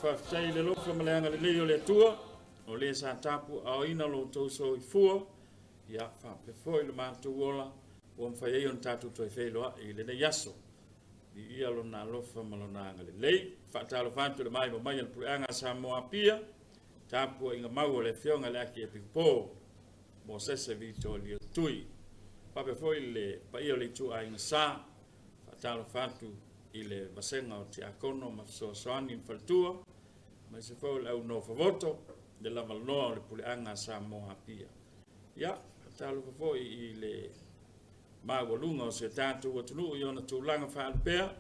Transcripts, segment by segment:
faafetai i le alofa ma le agalelei o le Atua, o le sa tapuaaoina lo outou soifua, ia faapea foi le matou ola, ua mafai ai ona tatou toe feiloai i lenei aso. Viia Lona alofa ma Lona agalelei. Faatalofa atu i le maimoa mai a le Puleaga a Samoa Apia, tapuaiga mau a le Afioga i le Akiepikopo Mosese Vitolia Tui. Faapea foi le paia o le ituaiga sa, faatalofa atu i le vasega o Tiakono ma Fesoasoani ma Faletua, aemaise foi o le au nofavoto, le lavaloa o le Puleaga a Samoa Apia. Ia, faatalofa foi i le maualuga o si o tatou atunuu i ona tulaga faalupea,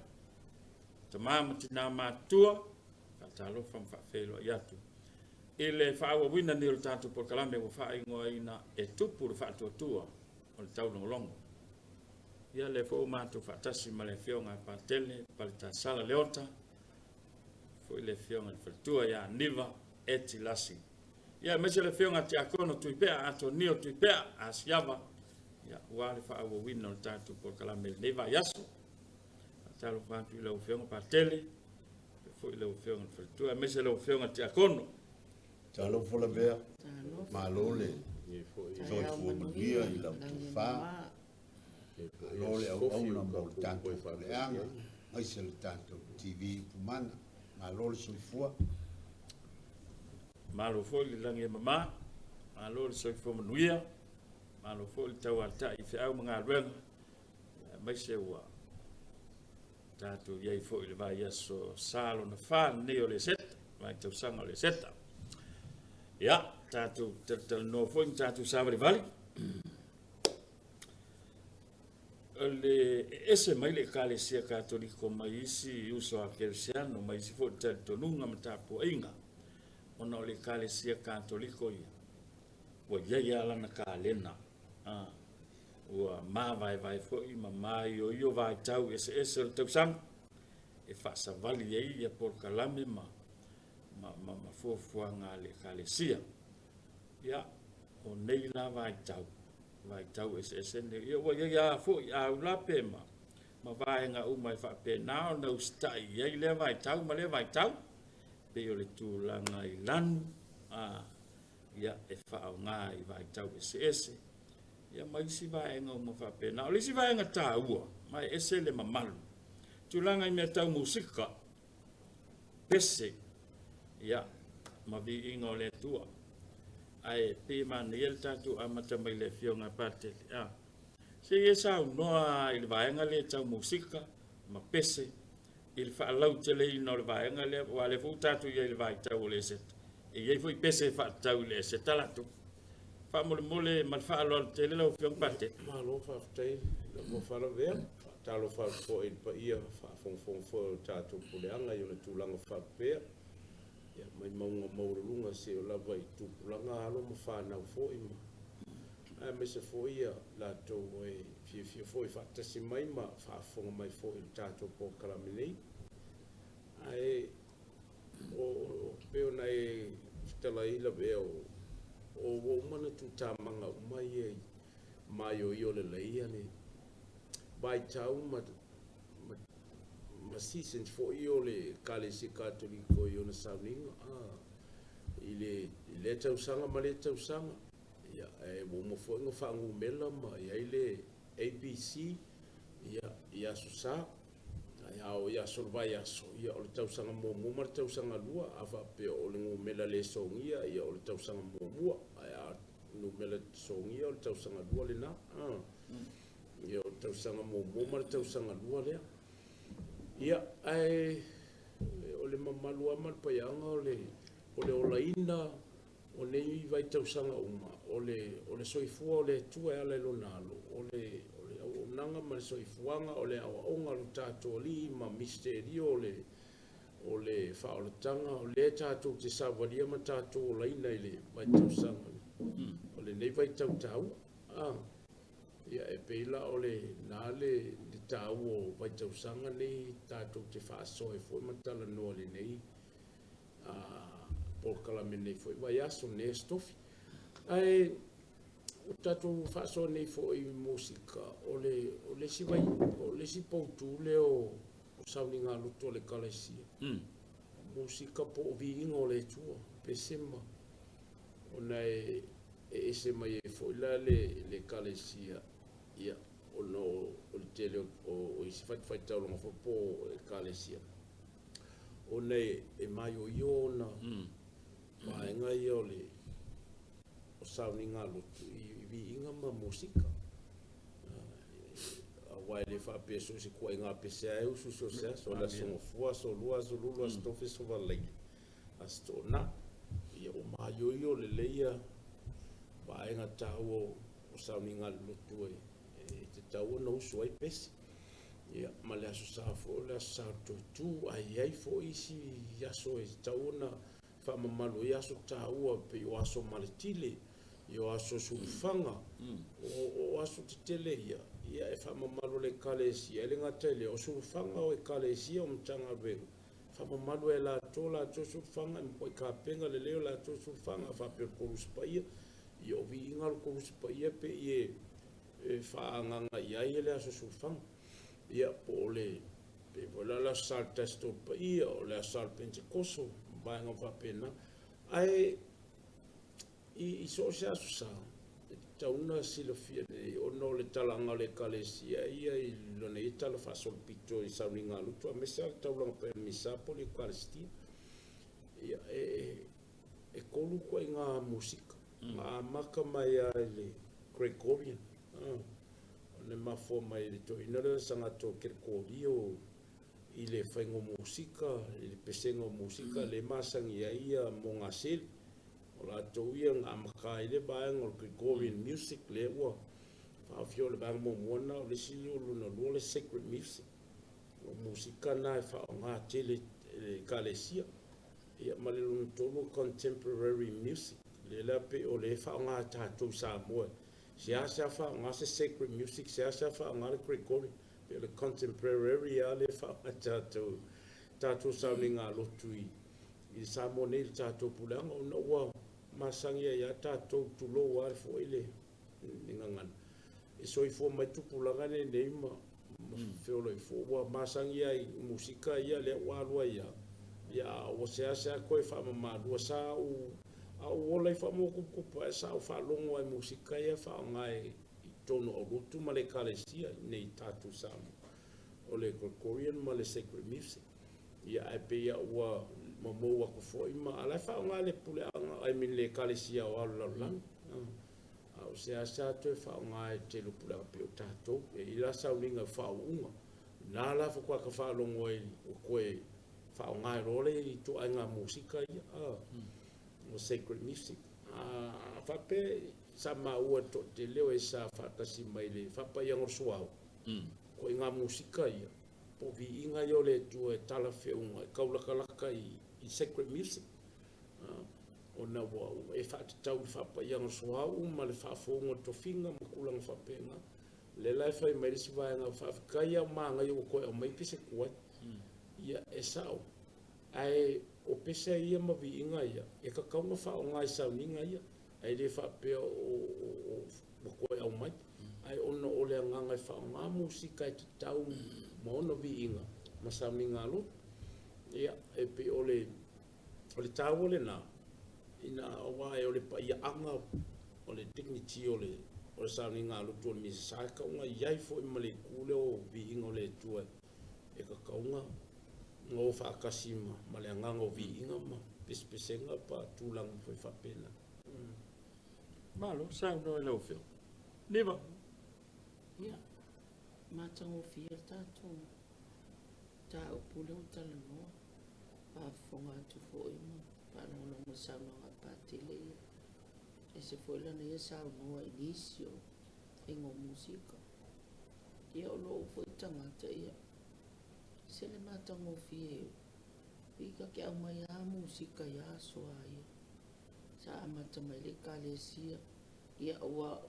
tama ma tina matutua, faatalofa ma faafeiloai atu. I le faaauauina nei o le tatou polokalame ua faaigoaina e tupu le faatuatua o le taulogologo. Ia lea foi ua matou faatasi ma le Afioga a Patele Paletasala Leota, foi le Afioga i le Faletua ia Niva Eti Lasi. Ia aemaise le Afioga a Tiakono Tuipea Atonio Tuipea Asiava, ia aua le faaauauina o le tatou polokalame i lenei vaiaso. Faatalofa atu i lau Afioga Patele, foi lau Afioga i le Faletua, aemaise lau Afioga Tiakono. Talofa Lavea, malo le soifua manuia i lau tofa, malo le auauna mo le tatou puleaga, aemaise le tatou TV Upumana, malo le soifua. Malo foi le lagi e mama, malo le soifua manuia, malo foi le tauatai i feau ma galuega, aemaise ua tatou i ai foi i le vaiaso sa lona fa lenei o Leseta, vaitausaga o Leseta. Ia, tatou talatalanoa foi ma tatou savalivali. O le ese mai le Ekalesia Katoliko mai isi uso a Kerisiano, mai isi foi talitonuga ma tapuaiga, ona o le Ekalesia Katoliko ia, ua i ai lava lana kalena. Ua mavaevae foi ma maioio vaitau eseese o le tausaga e faasavali ai ia polokalame ma ma fuafuaga a le Ekalesia. Ia, o nei la vaitau, vaitau eseese nei, ia ua i ai lava foi aulape ma vaega uma e faapena ona usitai i ai lea vaitau ma lea vaitau, pei o le tulaga i lanu, ia, e faaaoga i vaitau eseese, ia ma isi vaega uma faapena. O le isi vaega taua, ma e ese le mamalu, tulaga i mea tau musika, pese, ia, ma viiga o le Atua. Ae pei e manaia le tatou amata mai le Afioga a Patele, a, se i e saunoa i le vaega lea tau musika ma pese i le faalauteleina o le vaega lea, aua o lea foi ua tatou i ai i le vaitau o le Eseta, e i ai foi pese e faatatau i le Eseta latou. Faamolemole ma le faaaloalo tele lau Afioga Patele. Malo faafetai lau Faalavea. Faatalofa atu foi i le paia faafogafoga foi o le tatou puleaga i ona tulaga faalupea, ia, mai mauga maualuluga seia oo lava i tupulaga, alo ma fanau foi ma aemaise foi ia latou e fiafia foi faatasi mai ma faafofoga mai foi i le tatou polokalame nei. Ae o pei ona e fetalai Lavea, o ua uma ona tutamaga uma ia i maioio lelei ia le vaitau ma seasons foi o le Ekalesia Katoliko i ona sauniga i lea tausaga ma lea tausaga. Ia, ae ua uma foi ona faanumela ma i ai le ABC ia, i Aso Sa. Ae a oo i aso o le vaiaso, ia o le tausaga muamua ma le tausaga lua. A faapea o le numera le sogia, ia o le tausaga muamua. Ae a numera sogia, o le tausaga lua lena. Ia o le tausaga muamua ma le tausaga lua lea. Ia, ae o le mamalu lava ma le paiaga o le olaina o nei vaitausaga uma, o le soifua o le Atua e ala i Lona Alo, o le auaunaga ma le soifuaga, o le aoaoga o lo tatou Alii ma misitelio o le faaolataga, o lea tatou te savalia ma tatou olaina i le vaitausaga o lenei vaitau taua. Ia, e pei la o lena le taua o vaitausaga nei tatou te faasoa ai foi ma talanoa i lenei polokalame nei foi vaiaso, nei Aso Tofi. Ae o tatou faasoa nei foi i musika, o le isi vai, o le isi poutu lea o sauniga loto a le Ekalesia. Musika po o viiga o le Atua, pese ma ona e ese mai ai foi la le Ekalesia, ia, ona o le tele o isi fatafaitaulaga foi po o Ekalesia, ona e maioio ona vaega ia o le sauniga lotu i viiga ma musika. Aua e le faapea so o se ituaiga pese lava e usu so o se aso, o le Aso Gafua, Aso Lua, Aso Lulu, Aso Tofi, Aso Faraile, Aso Toonai. Ia ua maioio lelei ia vaega taua o sauniga a le lotu e tatau ona usu ai pese. Ia, ma le Aso Sa foi, o le Aso Sa o le Toetu, ae i ai foi isi aso e tatau ona faamamalu ai aso taua pei o aso maletile, o aso sulufaga, o aso tetele ia, ia e faamamalu e le Ekalesia. E le gata i lea, o sulufaga o Ekalesia o Matagaluega, faamamalu e latou latou sulufaga, e matuai tapena lelei o latou sulufaga, faapea o le Koluse Paia, ia o viiga o le Koluse Paia pei e faaagaga i ai le aso sulufaga. Ia po o le pei foi la o le Aso Sa o le Tasi Tolu Paia, o le Aso Sa o le Penetekoso, vaega faapena. Ae i so o se aso sa, e tatau ona silafia lelei ona o le talaga o le Ekalesia ia i lona ia tala faasolopito i sauniga lotu, aemaise lava le taulaga paia o le Misa po o le Eukaristia. Ia e tolu ituaiga musika, na amata mai lava i le Gregorian, ona e mafua mai i le toeaina lea o le Sagato Kerekorio i le faiga o musika, i le pesega o musika lea e masani ai ia mogaseli. O latou ia na amata ai le vaega o le Gregorian music lea ua faaofia o le vaega muamua lena. O le isi o lona lua o le sacred music, o musika na e faaaoga tele e le Ekalesia. Ia ma le lona tolu o contemporary music, lea la pei o lea e faaaoga e tatou i Samoa. Seasea faaaoga se sacred music, seasea faaaoga le Gregorian, pei o le contemporary lava lea e faaaoga e tatou sauniga lotu i Samoa nei i le tatou puleaga, ona ua masani ai lava tatou, tulou lava foi le gagana, e soifua mai tupulaga lenei ma feolai foi ua masani ai i musika ia lea ua alu ai lava. Ia a ua seasea toe faamamaluina sa ou a ou ola i faamotuputupu ae sa ou faalogo ai i musika ia faaaoga i totonu o aulotu ma le Ekalesia nei tatou Samoa, o le Gregorian ma le sacred music. Ia ae pei a ua mamou atu foi ma a o la e faaaoga le puleaga, I mean le Ekalesia o le lalolagi. A o seasea toe faaaoga e tele o puleaga pei o tatou e i ai la sauniga faauuga na la faatoa ta faalogo ai ua toe faaaoga e loa le ituaiga musika ia o sacred music. A faapea sa maua e le toatele o e sa faatasi mai le faapaiaga o le suauu, ituaiga musika ia po o viiga ia o le Atua e talafeauga e taulatalata i sacred music, ona ua e faatatau i le faapaiaga o le suauu ma le faafouga o le tofiga ma tulaga faapena. Lea la e fai mai le isi vaega, faafetai lava o manaia ua toe aumai pese tuai. Ia e sao, ae o pese ia ma viiga ia e tatau ona faaaoga i sauniga ia, ae le faapea ua toe aumai, ae ona o le agaga e faaaoga musika e tatau ma ona viiga ma sauniga lotu. Ia e pei o le taua lena ina aua o le paiaaga o le dignity o le sauniga lotu o le Misa sa e tauga i ai foi ma le itu lea o viiga o le Atua e tatau ona o faatasi ma le agaga o viiga ma pesepesega pa tulaga foi faapena. Malo saunoa i lau Afioga. Niva. Ia, matagofie le tatou mataupu lea ua talanoa, faafofoga atu foi ma faalogologo i le saunoaga a Patele ia. Ese foi lana ia saunoa i nisi o faiga o musika. Ia o lou foi tagata ia, se le matagofie i ta te aumai lava musika i aso a ia. Sa amata mai le Ekalesia, ia ua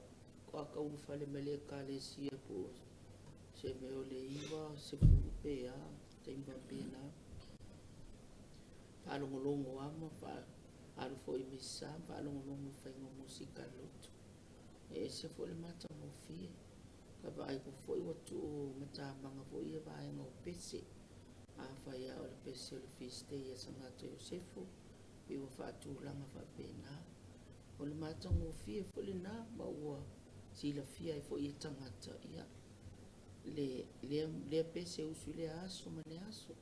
taulufale mai le Ekalesia po o se mea o le 90 pe a, taimi faapena. Faalogologo lava ma alu foi i misa ma faalogologo i faiga o musika a le lotu. E ese foi le matagofie. Ka vaai atu foi ua tuu matamaga foi ia vaega o pese. Afai lava o le pese o le Feast Day a Sagato Iosefu, pei ua faatulaga faapena. O le matagofie foi lena ma ua silafia ai foi e tagata ia le lea lea pese e usu i lea aso ma lea aso.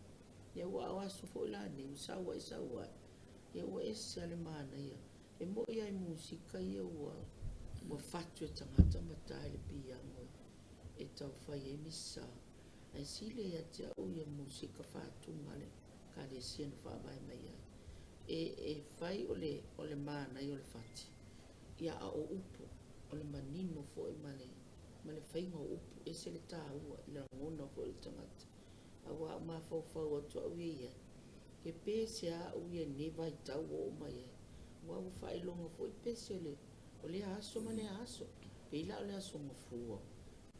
Ia aua o aso foi la nei ua sau ai sau ai, ia ua ese lava le manaia. E moi lava i musika ia ua ua fatu e tagata ma ta i le piano e tau fai ai misa. Ae sili ia te au ia musika fatuga a le Ekalesia na faavae mai ai. E e fai o le o le manaia o le fati, ia a o upu, o le manino foi ma le ma le faiga o upu, e ese le taua i lagona foi o le tagata. Aua a ou mafaufau atu au ia i ai, e pese lava au ia i lenei vaitau ua oo mai ai, aua ua faailoga foi pese o le o lea aso ma lea aso. Pei la o le aso Gafua,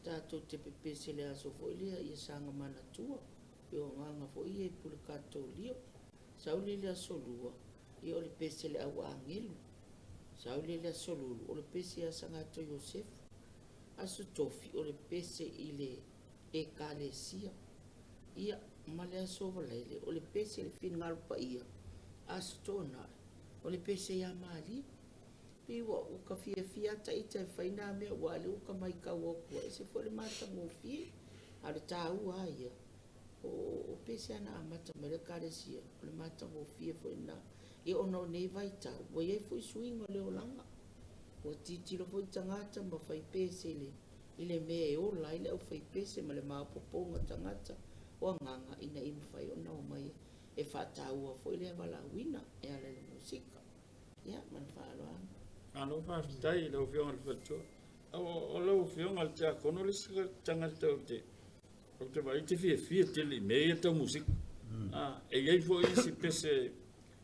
tatou te pepese i le aso foi lea ia saga manatua, pei o agaga foi ia i pule Katolia. Sau lea i le aso Lua, ia o le pese i le au agelu. Sau lea i le aso Lulu, o le pese ia Sagato Iosefu. Aso Tofi, o le pese i le Ekalesia. Ia, ma le aso Faraile, o le pese i le finagalo paia. Aso Toonai, o le pese ia Maria. Pei ua ka fiafia lava ita e fai nā mea aua o lea ua ka matau atu ua ese foi le matagofie. A o le taua lava ia, o pese lava na amata mai ai le Ekalesia, o le matagofie foi lena. Ia ona o nei vaitau, ua i ai foi suiga o le olaga. Ua tilotilo foi tagata ma fai pese i le i le mea e ola ai le aufaipese ma le maopoopoga o tagata o agaga ina ia mafai ona omai e faataua foi lea valaauina e ala i le musika. Ia, ma le faaaloalo. Malo faafetai i lau Afioga i le Faletua. O lau Afioga i le Tiakono le isi tagata ou te ou te vaai te fiafia tele i mea ia tau musika. E i ai foi isi pese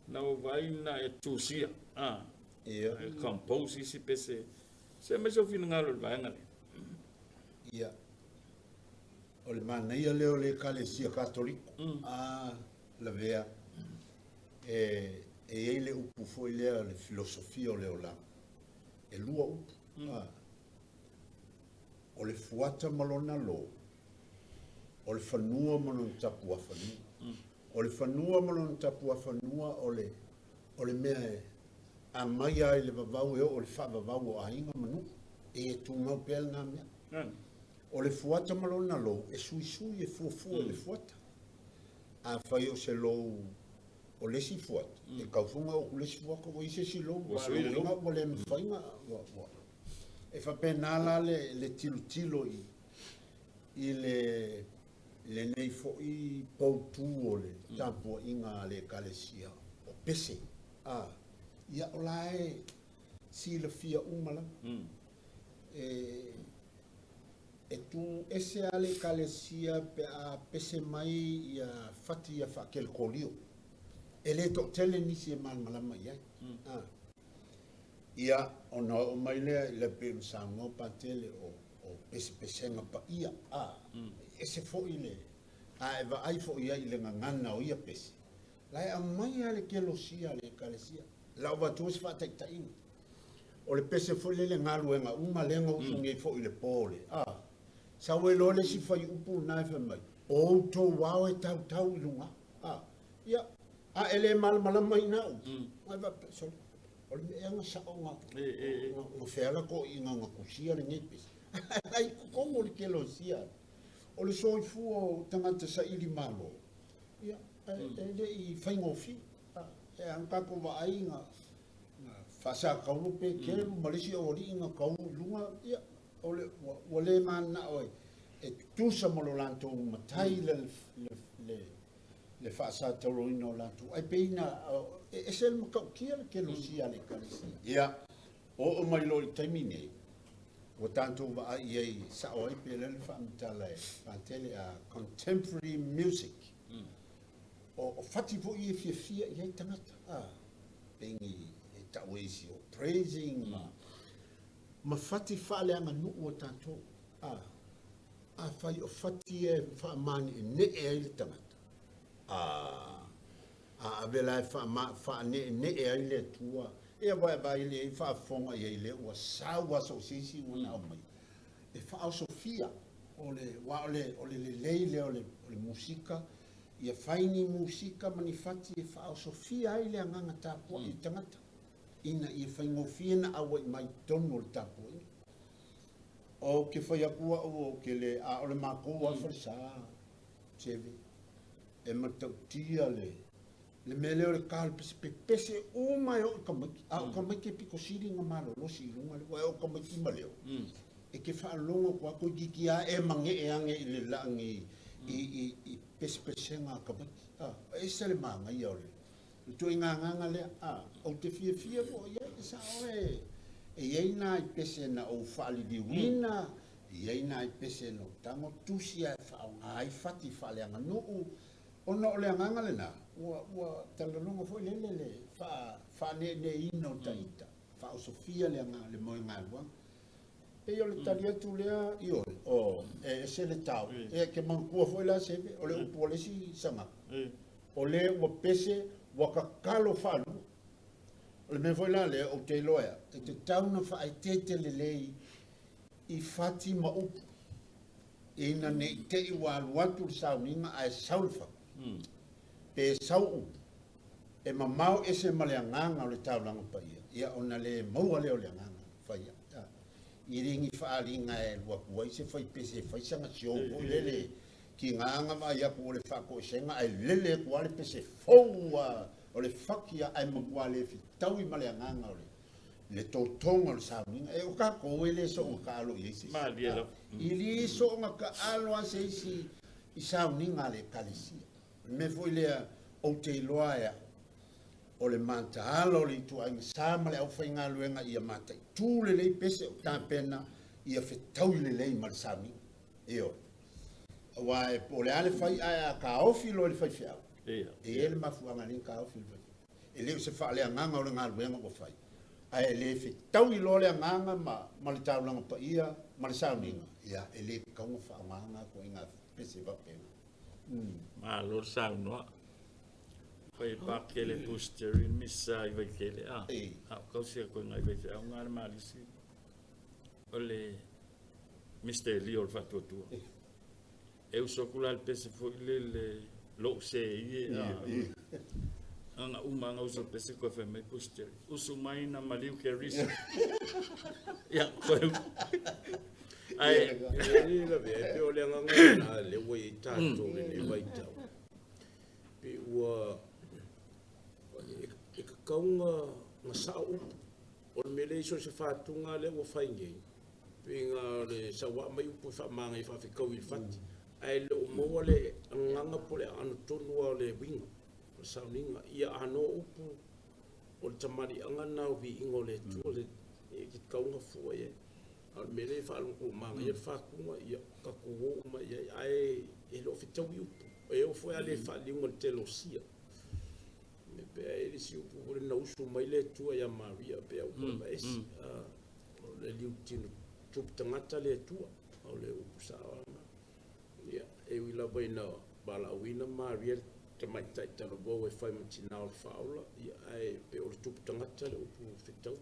na ou vaai na e tusia, e compose isi pese. Se aumai sou finagalo i le vaega lea. Ia, o le manaia lea o le Ekalesia Katoliko, a lavea, e i ai le upu foi lea o le filosofia o le olaga, e lua upu, a, o le fuata ma lona lō, o le fanua ma lona tapuafanua. O le fanua ma lona tapuafanua o le, o le mea e aumai lava i le vavau e oo i le faavavau o aiga ma nuu, e tumau pea lena mea. O le fuata ma lona lou, e suisui e fuafua i le fuata. Afai o se lou o le isi fuata, e tau foi ona oo atu le isi fuata ua i ai se isi lou, Ua sui le lou. Ua le mafai ona, ua, ua. E faapena la le, le tilotilo i, i le, lenei foi poutu o le tapuaiga a le Ekalesia o pese. A, ia o la e silafia uma lava. E, e tu ese lava le Ekalesia pe a pese mai ia fati ia faakelekolio. E le toatele nisi e malamalama i ai. A. Ia, ona oo mai lea i le pei ona saunoa Patele o, o pesepesega paia, a, e ese foi le, a e vaai foi i ai i le gagana o ia pese, la e aumai lava le kelosia a le Ekalesia. O le a ou avatua se faataitaiga. O le pese foi lele galuega uma lea na usu nei foi i le po le, a, sau ai loa le isi fuaiupu lena e fai mai, o outou ao e tautau i luga, a, ia, a e le malamalama i na upu, ai faapea, sole, o le mea ea na sao na, na feala toeaiina na tusia lenei pese. Ai i totonu o le kelosia, o le soifua o tagata saili malo, ia, e le i faigofie. E a ona tatou vaai na, na faasatauro pe kelu ma le isi aualii na tau i luga, ia, o le, ua, ua le mananao e, e tutusa ma lo latou matai le, le, le, le faasatauroina o latou, ae pei na, e ese le matautia le kelosia a le Ekalesia. Ia, oo mai loa i le taimi nei, ua tatou vaai i ai, sao ai pe le faamatala e Patele a contemporary music. O, o fati foi e fiafia i ai tagata, a, pei ni e tau e isi o praising ma, ma fati faaleaganuu a tatou, a, afai o fati ia e faamane'ene'e ai le tagata, a, a ave la e faaneenee ai le Atua, ia vaevae i le faafofoga i ai lea ua sau lava so o se isi ua na aumaia, e faaosofia, o le, aua o le, o le lelei lea o le, o le musika Ia fai ni musika ma ni fati e faaosofia ai le agaga tapuai i le tagata, ina ia faigofie ona auai mai i totonu o le tapuaiga. Ou te fai atu au ou te le, a o le matou lava falesa, Seve, e matautia le, le mea lea o le ta o le pese, pepese uma e oo i tamaiti, a o tamaiti e pito sili ona malolosi i luga lea, aua e oo tamaiti ma leo, e te faalogo atu lava toeitiiti lava e magee ane i le lagi i pesepesega a tamaiti. E ese le manaia o le ituaiga agaga lea. Ou te fiafia foi i ai, e sao e i ai nai pese na ou faaliliuina, e i ai nai pese na ou tago tusi lava e faaaoga ai fati faaleaganuu, ona o le agaga lena, ua talanoga foi lele le faaneeneeina o taita, faaosofia le agaga, le moegaluaga. Pei o le tali atu lea, ioe, o, e ese le tau. E te manatua foi la Seve, o le upu a le isi sagaga, o le ua pese, ua tatalo faalua. O le mea foi la lea, ou te iloa ea, e tatau ona faaeteete lelei i fati ma upu, ina ne i te i ua alu atu le sauniga ae sau le fati, pe sau upu, e mamao ese ma le agaga o le taulaga paia, ia ona le maua lea o le agaga fai ai. I le ni faaaliga e alu atu ai se faipese e fai sana show foi lele, tiga na vaai atu o le faatoesega ae lele atu lava le pese fou lava o le fati ae matua le fetaui ma le agaga o le totoga o le sauniga. E o tatou e le soona taalo i ai se isi. Malie lava. I le soona taalo lava se isi i sauniga a le Ekalesia. O le mea foi lea ou te iloa ai au, o le mataala o le ituaiga sa ma le aufaigaluega ia mataitu lelei pese o tapena ia fetaui lelei ma le sauniga. Ioe. Aua e po o le a le fai ae a taofi loa i le faifeau, e i ai le mafuaaga e ala ai ona taofi i le faifeau. E le o se faaleagaga o le galuega ua fai, ae le fetaui loa le agaga ma le taulaga paia ma le sauniga, ia e le tatau ona faaaoga na ituaiga pese faapena. Malo le saunoa. Fai e pakele Pusateri misa i Vaitele a. A o kausi atu i ngai faifeau nga le malisi o le Mr. Elio o le Faatuatua. E uso atu la i le pese foi lele lou se ie a. Ana uma ana uso pese koe fai mai Pusateri. Usu mai na maliu ke risa. Ia koe. Ai E le lavea, e pei o le agaga lena lea ua i ai tatou i lenei vaitau. Pe ua e tatau ona sao upu. O le mea lea i so o se fatuga lea ua fai nei, pei na o le sauaa mai upu e faamagaia e faafetaui i le fati, ae le o maua le agaga po o le aano tonu lava o le uiga o le sauniga. Ia anoa upu o le tamaliiaga lena o viiga o le Atua e tatau ona fua i ai. A o le mea lea e faalogo ua manaia le fatuga, ia tatou o uma i ai, ae e le o fetaui upu. E oo foi a le faaliliuga i le telosia. E pei e le isi upu foi lea na usu mai le Atua ia Maria, pei a upu e ese. O le liutino tupu tagata le Atua, o le upu sao lena. Ia, e ui lava ina valaauina Maria le tamaitai talavou e fai ma tina o le faaola, ia, ae pei o le tupu tagata le upu fetau.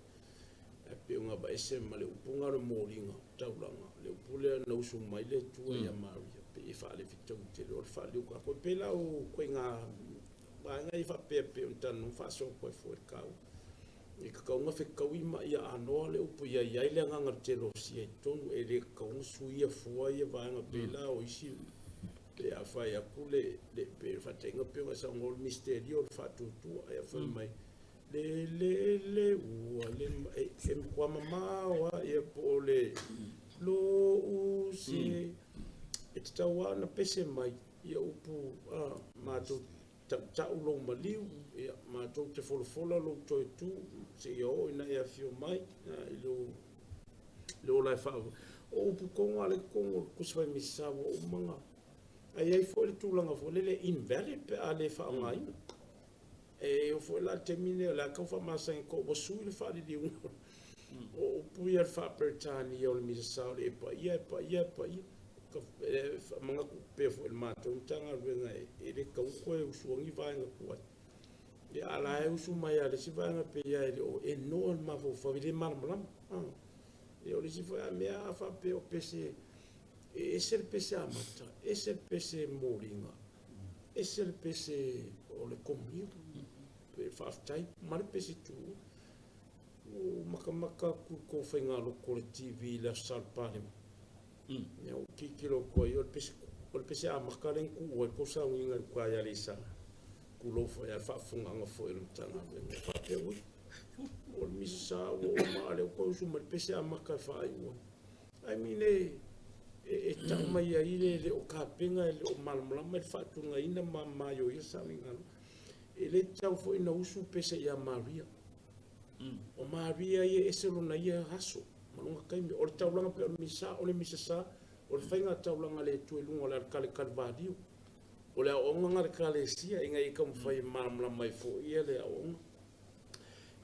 Ae pei o gavaese ma le upu lena o le moliga taulaga, le upu lea na usu mai le Atua ia Maria, pei e faalefetaui tele o le faaliliu tatou. E pei la o ituaiga vaega ia faapea pei ona talanoa faasoa atu ai foi i le taua. E tatau ona fetaui ma ia anoa le upu ia i ai le agaga o le telosia i totonu, e le tatau ona suia fua ia vaega pei la o isi pe a fai atu le pei o le faataitaiga pei ona e saunoa o le misitelio o le faatuatua ae fai mai le le le ua le e matua mamao lava ia po o le lou se e tatau lava ona pese mai ia upu matou tautau lou maliu, ia matou te folafola lou toe tu seia oo ina e afio mai i le ola e faavae. O upu tonu lava lea e i totonu o le Tusi Fai Misa ua uma ona... Ae i ai foi le tulaga foi lele e invalid pe a le faaaogaina. E oo foi la i le taimi lenei o le a tau faamasani atu ua sui le faaliliuga o upu ia faa-Peretania o le Misasa o le e paia, e paia, e paia. E faamanatu pea foi i le matou Matagaluega e le tatau ona toe usua ni vaega tuai. Ia a o la e usu mai lava i le isi vaega pei lava e le o enoa le mafaufau, e le malamalama. Ia o le isi foi mea a faapea o pese, e ese le pese amata, ese le pese moliga. Ese le pese o le komunio, pe faafetai ma le pese tuua. Ua makamaka atu i kou faigaloko o le TV i le Aso Sa o le Palema. Ia ua tilotilo atu ai, o le pese, o le pese amata lea na tuua ai le tou sauniga i uta i Aleisa, tulou foi lava le faafofogaaga foi a le Matagaluega. Ua faapea, ui, o le misa sa ua uma a o lea ua toe usu mai le pese amata e faaiu ai. I mean e, e tau mai ai le le o tapena, e le o malamalama i le faatugaina ma maioia sauniga. E le tatau foi ona usu pese ia Maria. O Maria ia e ese lona ia aso ma lona taimi. O le taulaga pei o le misa, o le misa sa, o le faiga taulaga a le Atua i luga o le aletale Kalivalio. O le aoaoga lena a le Ekalesia ina ia taumafai e malamalama ai foi ia le aoaoga.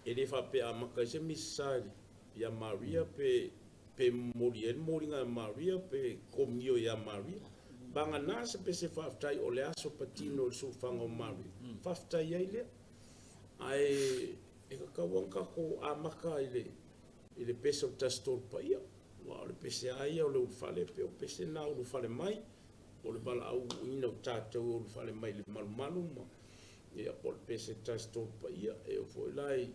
E le faapea a amata ai se misa sa ia Maria pe pe momoli ai le momoliga ia Maria pe komunio ia Maria. Vagana se pese faafetai o le aso patino i le sulufaga o Maria, faafetai ai lea. Ae e tatau lava ona tatou amata i le i le pese o le Tasi Tolu Paia, aua o le pese lava ia o le ulufale, pei o pese na ulufale mai, o le valaauina o tatou e ulufale mai i le malumalu ma ia po o le pese Tasi Tolu Paia, e oo foi la i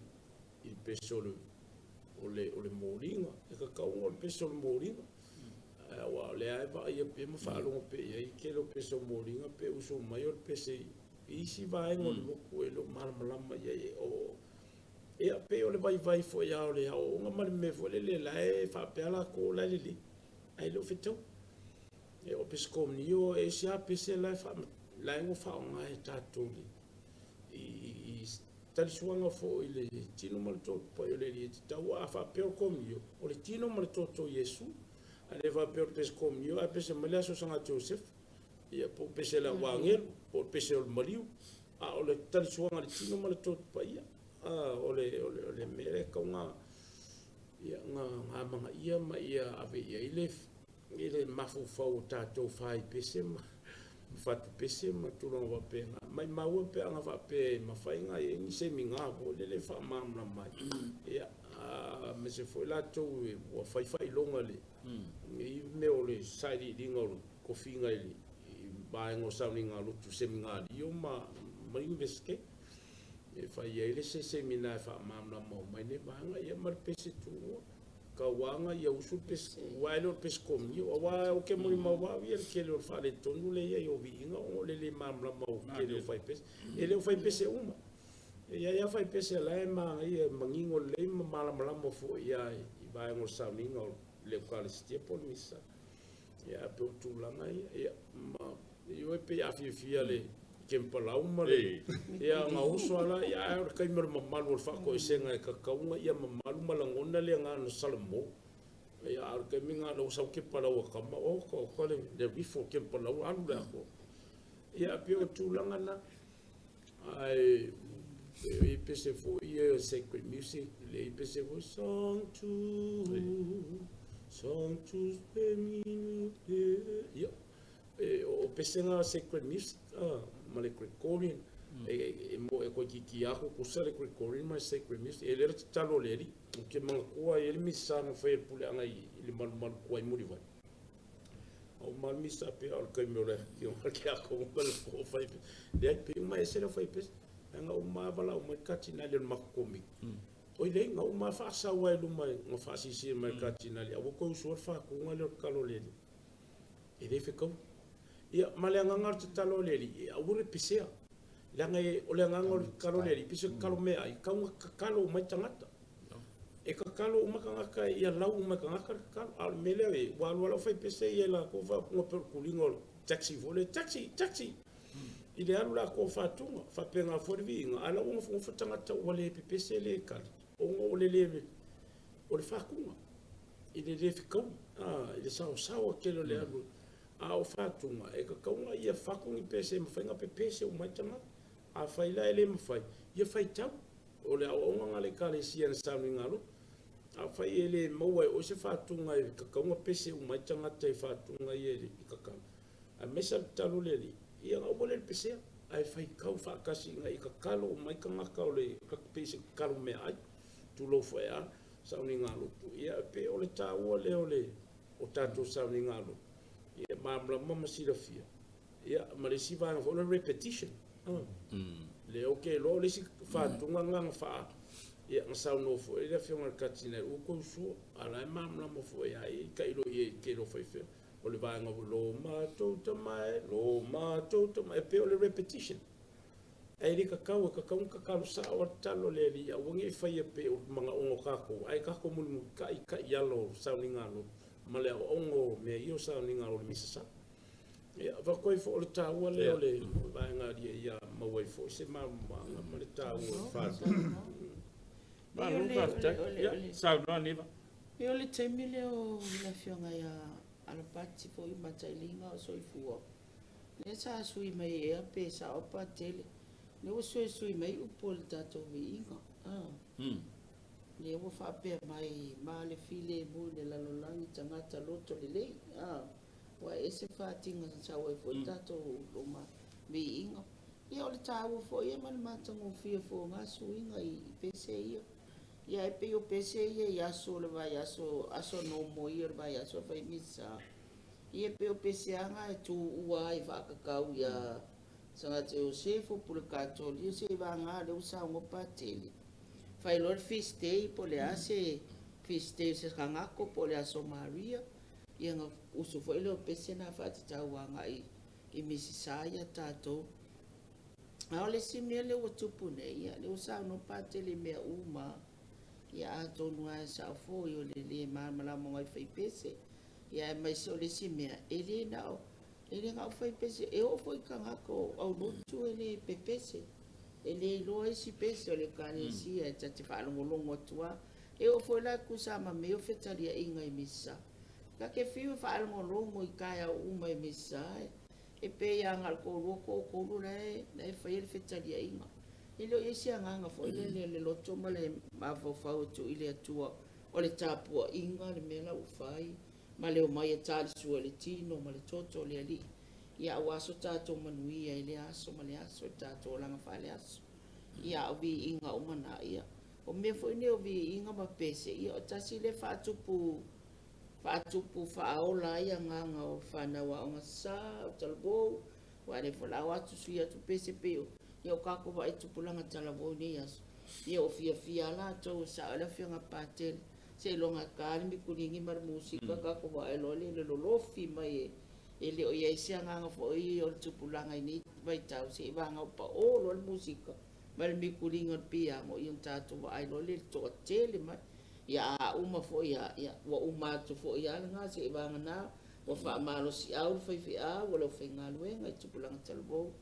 le pese o le o le o le moliga, e tatau ona o le pese o le moliga. Aua o lea e vaaia pea ma faalogo pea i ai le tele o pese o moliga pe usu mai o le pese i isi vaega o le motu e le o malamalama i ai. O ia pei o le vaivai foi lava o le aoaoga ma le mea foi lele la e faapea latou la e lelei ae le o fetau. E o pese komunio e ese lava pese la e faa la e ua faaaoga e tatou i i talisuaga foi i le tino ma le toto paia o le Alii e tatau a faapea o le komunio o le tino ma le toto o Iesu. Ae le faapea o le pese komunio ae pese mai le Aso Saga Josefa ia po o pese a le au agelu po o le pese o le maliu a o le talisuaga i le tino ma le toto paia o le o le o le mea lea e tatau ona ia ona amanaia ma ia ave i ai le i le mafaufau o tatou fai pese ma fatu pese ma tulaga faapena. Maimau e pe ana faapea e mafai ona i ai ni semina foi lele e faamalamalama ai. Ia, aemaise foi latou ua fai faailoga i lenei mea o le sailiiliga o le tofiga i le vaega o sauniga lotu seminalio ma Iunivesite e fai ai le se semina e faamalamalama uma ai nei vaega, ia ma le pese tuua. Tauaga ia usu le pese aua e le o le pese komunio aua ou te molimau au ia i le tele o le faaletonu lea e i ai o viiga ona o le le malamalama o le tele o faipese. E le o faipese uma. E i ai lava faipese o la e manaia e manino lelei ma malamalama foi lava i vaega o le sauniga o le Eukalisitia po o le Misa. Ia ae pei o tulaga ia, ia ma ioe pei a fiafia le Kempalau ma le ia na uso ala ia ae o le taimi o le mamalu o le faatoesega e tatau ona ia mamalu ma lagona le agaga o Salamo. Ia a o le taimi lena o lea ua sau Kepalau a tama, oka oka le le rifle o Kepalau alu le atoa. Ia e pei o tulaga na. Ae e i pese foi ia sacred music, le i pese foi Sanctus, Sanctus ia e, o pesega sacred music ma le Gregorian e mo e toeitiiti lava tutusa le Gregorian ma le sacred music. E le o le tatalo a le Alii. Ou te manatua e i ai le misa na faia e le puleaga i le malumalu tuai Mulivai. A uma le misa pei o le taimi o le afioga i le tiakono ma le po fai pese. Leai, pei uma ese le fai pese. Leaga uma lava valaau mai le Katinali o le matou komiti. Oi leai, na uma lava faasau lava i luma na faasilasila mai e le Katinali aua toe usuina le faatuga lea o le tatalo a le Alii. E le fetaui. Ia, ma le agaga o le tatalo a le Alii, e aua le pesea. Leaga e, o le agaga o le tatalo a le Alii, pei se tatalo meaai, e tatau ona tatalo uma ai tagata. E tatalo uma tagata, ia lau uma e tagata le tatalo. A o le mea lea, e, ua alu lava lau faipese ia i latou faaupuga pei o le tuliga o le taxi foi lea, taxi, taxi! I le alu latou faatuga, faapena foi le viiga, a o la ua nofonofo tagata ua le pepese le tali, ona o le le, o le faatuga. I le le fetaui, i le saosaoa tele o le alu, a o faatuga, e tatau ona ia fatu ni pese e mafai ona pepese uma ai tagata. Afai la e le mafai, ia faitau. O le aoaoga lena a le Ekalesia na sauniga alofa. Afai e le maua e oe se faatuga e tatau ona pese uma ai tagata i faatuga ia i tatalo, aemaise lava le tatalo a le Alii, ia aua le pesea, ae faitau faatasi ina ia tatalo uma ai tagata o le pei se tatalo meaai, tulou foi a. Sauniga lotu. Ia, e pei o le taua lea o le o tatou sauniga lotu, ia malamalama ma silafia, Ia, ma le isi vaega foi o le repetition. Lea ou te iloa o le isi faatuga lena na faa, ia, na saunoa foi le Afioga i le Katinai, ua outou sua, a o la e malamalama foi lava ia i tailo i ai, te iloa faifea. O le vaega foi, lo matou Tama e, lo matou Tama e, pei o le repetition. Ae le tatau, e tatau ona tatalo sao lava le tatalo a le Alii, aua ne i faia pei o manaoga o tatou, ae tatou mulimulitai i taiala o sauniga a lotu ma le aoaoga o mea ia o sauniga o le Misa Sao. Ia, avatu ai foi o le taua lea o le vaega ina ia maua ai foi se malamalamaaga ma le taua o le faatoaga. Malo faafetai. Ia, saunoa Niva. Ia, o le taimi lea o le Afioga ia Alapati foi ma Tailiga o soifua, lea sa sui mai ea pe sao Patele, lea ua sui mai upu o le tatou viiga. Lea ua faapea mai ma le filemu i le lalolagi tagata loto lelei. Ua ese fatiga na sau ai foi le tatou loma viiga. Ia o le taua foi ia ma le matagofie foi o na suiga i pese ia. Ia e pei o pese ia i aso o le vaiaso, aso nomo ia o le vaiaso e fai misa. Ia pei o pese aga e tuua ai faakakau ia Sagate Iosefo, Pule Katolia, se i vagā lea ua saunoa Patele. Fai loa le feast day po o le a se feast day o se kagako po o le aso Maria. Ia na usu foi lea o pese na faatatau agai i Misisa ia tatou. A o le isi mea lea ua tupu nei, ia lea ua saunoa Patele i mea uma. Ia atonu lava e sao foi o le lē malamalama o nai faipese. Ia aemaise o le isi mea, e le na o e le na o faipese, e oo foi i tagata o aulotu e le pepese. E le iloa isi pese o le ekalesia e ta te faalogologo atu lava. E oo foi la e tusa ma mea o fetaliaiga i Misa. Ta te fiu e faalogologo i taeao uma i Misa, e pei lava na o le toalua toatolu la e faia le fetaliaiga. E le o i ai se agaga foi lele o le loto ma le mafaufau e tuu i le Atua o le tapuaiga le mea la ua fai ma le omai e talisua i le tino ma le toto o le Alii. Ia aua so tatou manuia i lea aso ma le aso i le tatou olaga faaleaso. Ia a o viiga uma na, ia o mea foi nei o viiga ma pese, ia o tasi lea faatupu faatupu faaola ai agaga o fanau aoga sa, o talavou, aua o lea foi o le a o atu sui atu pese pei o, ia o tatou vaai i tupulaga talavou i nei aso, ia ua fiafia lava latou e sao ai le afioga a Patele, seiloga e ta le mikuligi ma le musika tatou vaai loa lea i le lolofi mai e le o i ai se agaga foi o le tupulaga i nei vaitau seivaga ua pao loa le musika ma le mikuliga o le piano, ia ona tatou vaai loa lea i le toatele mai. Ia a uma foi lava, ia ua uma atu foi lava lena seivaga ua faamalosiau le faifeau o le aufaigaluega i tupulaga talavou,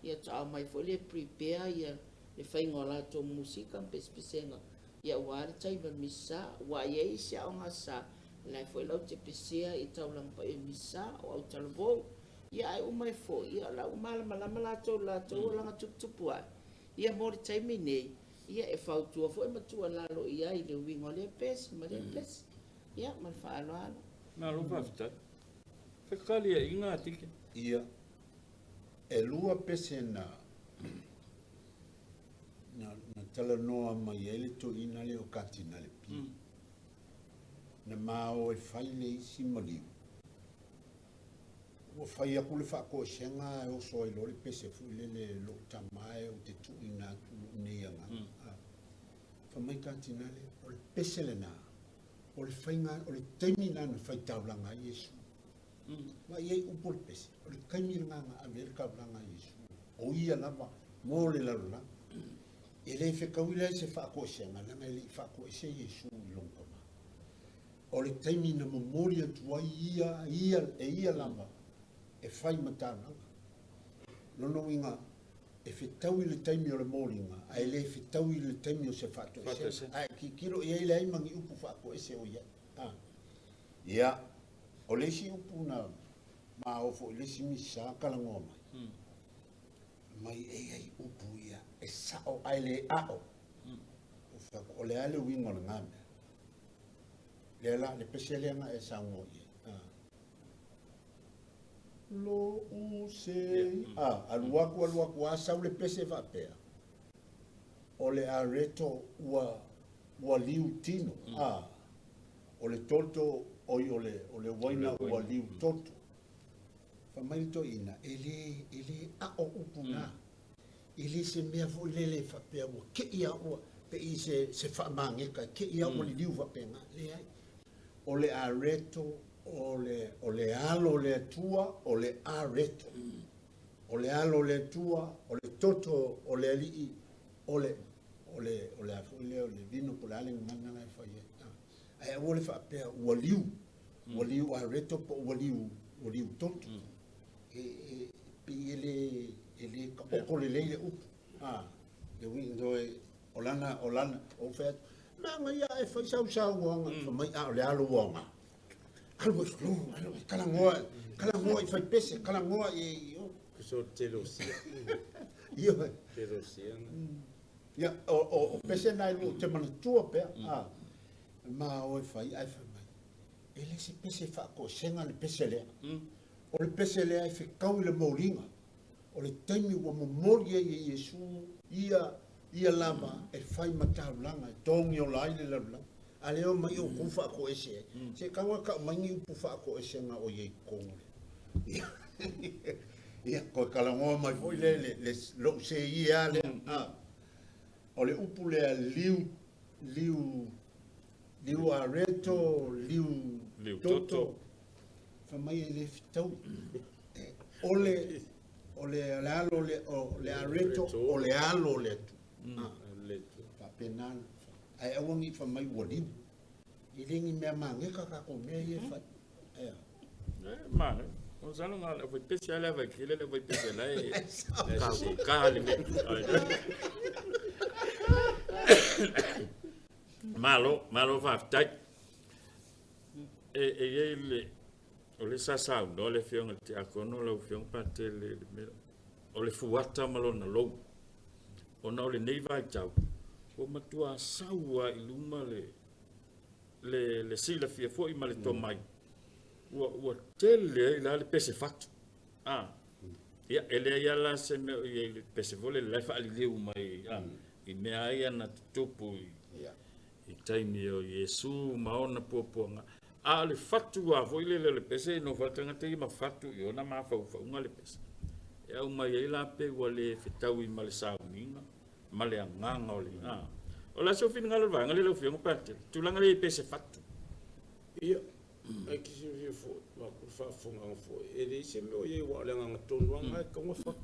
ia faatoa omai foi lea e prepare ia le faiga o latou musika ma pesepesega, ia aua le taimi o le misa. Aua e i ai isi aoga sa, o la e foi latou te pesea i taulaga paia o misa o autalavou. Ia ae uma ai foi, ia o la ua malamalama latou i latou olaga tuputupu ae. Ia mo le taimi nei, ia e fautua foi ma tuualalo i ai i le uiga o lea pese ma lea pese. Ia ma le faaaloalo. Malo faafetai. Fetaliaiga a Tike. Ia, e lua pese na na na talanoa mai ai le toeaina lea o Katinale Pi. Na ma o e fai le isi maliu. Ua fai atu le faatoesega ae oso ai loa le pese foi lele lou tama e ou te tuuina atu lou nei agaga. Fai mai Katinale, o le pese lena, o le faiga, o le taimi lena na faitaulaga ai Iesu. Ma i ai upu o le pese, o le taimi lena na ave ai le taulaga a Iesu. O ia lava mo le lalolagi. E le fetaui la i se faatoesega, leaga e le i faatoese Iesu i lona tama. O le taimi na momoli atu ai ia, ia, e ia lava e fai ma taulaga. Lona uiga, e fetaui le taimi o le moliga, ae le fetaui le taimi o se faatoesega. Ae tilotilo i ai, leai ma ni upu faatoese o i ai. Ia, o le isi upu na ma oo foi i le isi misa talanoa mai, mai e i ai upu ia e sao ae le ao. O fai atu, o le a le uiga o lena mea? Lea la, le pese lea na e saunoa i ai. Lo u se a alu atu alu atu a sau le pese faapea o le areto ua ua liu tino a o le toto oi o le uaina ua liu toto. Fai mai le toeaina, E le, e le ao upu na. E le se mea foi lele e faapea ua kei a ua, pei se, se faamageka e kei a ua liliu faapena. Leai. O le areto, o le, o le alo o le Atua, o le areto. O le alo o le Atua, o le toto o le Alii, o le, o le, o le a foi lea, o le vino po o le a le gagana la e fai ai. Ae aua le faapea ua liu, ua liu areto po ua liu, ua liu toto. E, e, pei e le, e le taoto lelei le upu. A, le uiga toe, o lana, o lana, o fai atu, manaia ae fai sau saunoaga, fai mai, a o le a lou aoga? Alu e flu, alu e talanoa, talanoa i faipese, talanoa i, o. So tele o sia. Ioe. Tele o sia. Ia, o, o, o pese na e lua, ou te manatua pea, a, ma o e fai, ae fai mai, e le se pese faatoesega le pese lea. O le pese lea e fetau i le moliga. O le taimi ua momoli ai e Iesu ia ia lava e fai ma taulaga e togiola ai le lalolagi, a lea omai outou faatoese ai. Se tago e tau mai ni upu faatoesega o i ai i totonu lea. Ia, toe talanoa mai foi le, le, le, lou seie lava lea. A, o le upu lea liu, liu, liu areto, liu, Liu toto. Fai mai e le fetaui. O le, o le, le alo le, o le areto, o le alo o le Atua. Faapena ona fai. Ae aua ne i fai mai ua liu. E le ni mea mageka tatou mea ia e fai. Ea. E manaia. Masalo na o le aufaipese lava le avaitele le aufaipese la e ka le mea. Malo, malo faafetai. E, e i ai le, o le sa saunoa le afioga i le Tiakono, lau afioga Patele, i le mea, o le fuata ma lona lou. Ona o lenei vaitau, ua matua sau lava i luma le, le, le silafia foi ma le tomai, ua, ua tele ai la le pese fatu. A, ia, e leai lava la se mea o i ai i le pese foi lele la e faaliliu mai, a, i mea lava ia na tutupu i, i taimi o Iesu ma ona puapuaga. A o le fatu lava foi lele o le pese, e nofo lava le tagata ia ma fatu i ona mafaufauga le pese. E aumai ai la pe ua le fetaui ma le sauniga ma le agaga o le... A. O le a sou finagalo i le vaega lea lau Afioga Patele? Tulaga lea i pese fatu. Ia, ae te silafia foi, vaeatu le faafofogaaga foi, e leai se mea o i ai aua o le agaga tonu lava lena e tatau ona fai.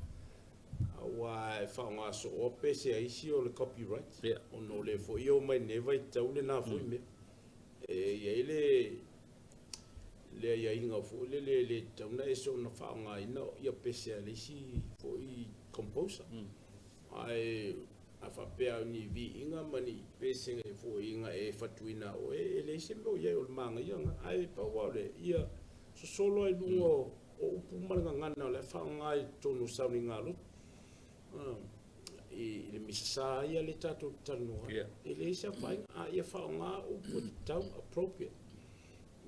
Aua e faaaoga sooa pese a isi o le copyright, ona o lea foi e oo mai lenei vaitau lena foi mea. E i ai le le aiaiga foi lele e le tatau ona e soona faaaogaina ia pese a le isi foi composer. Ae a faapea o ni viiga ma ni pese foi na e fatuina oe, e leai se mea o i ai, o le manaia lena. Ae pau lava o lea, ia sosolo ai luga o o upu ma le gagana o le a faaaoga i totonu o sauniga lotu. I le misasa ia lea tatou te talanoa ai, e leai se afaina, a ia faaaoga upu e tatau, appropriate,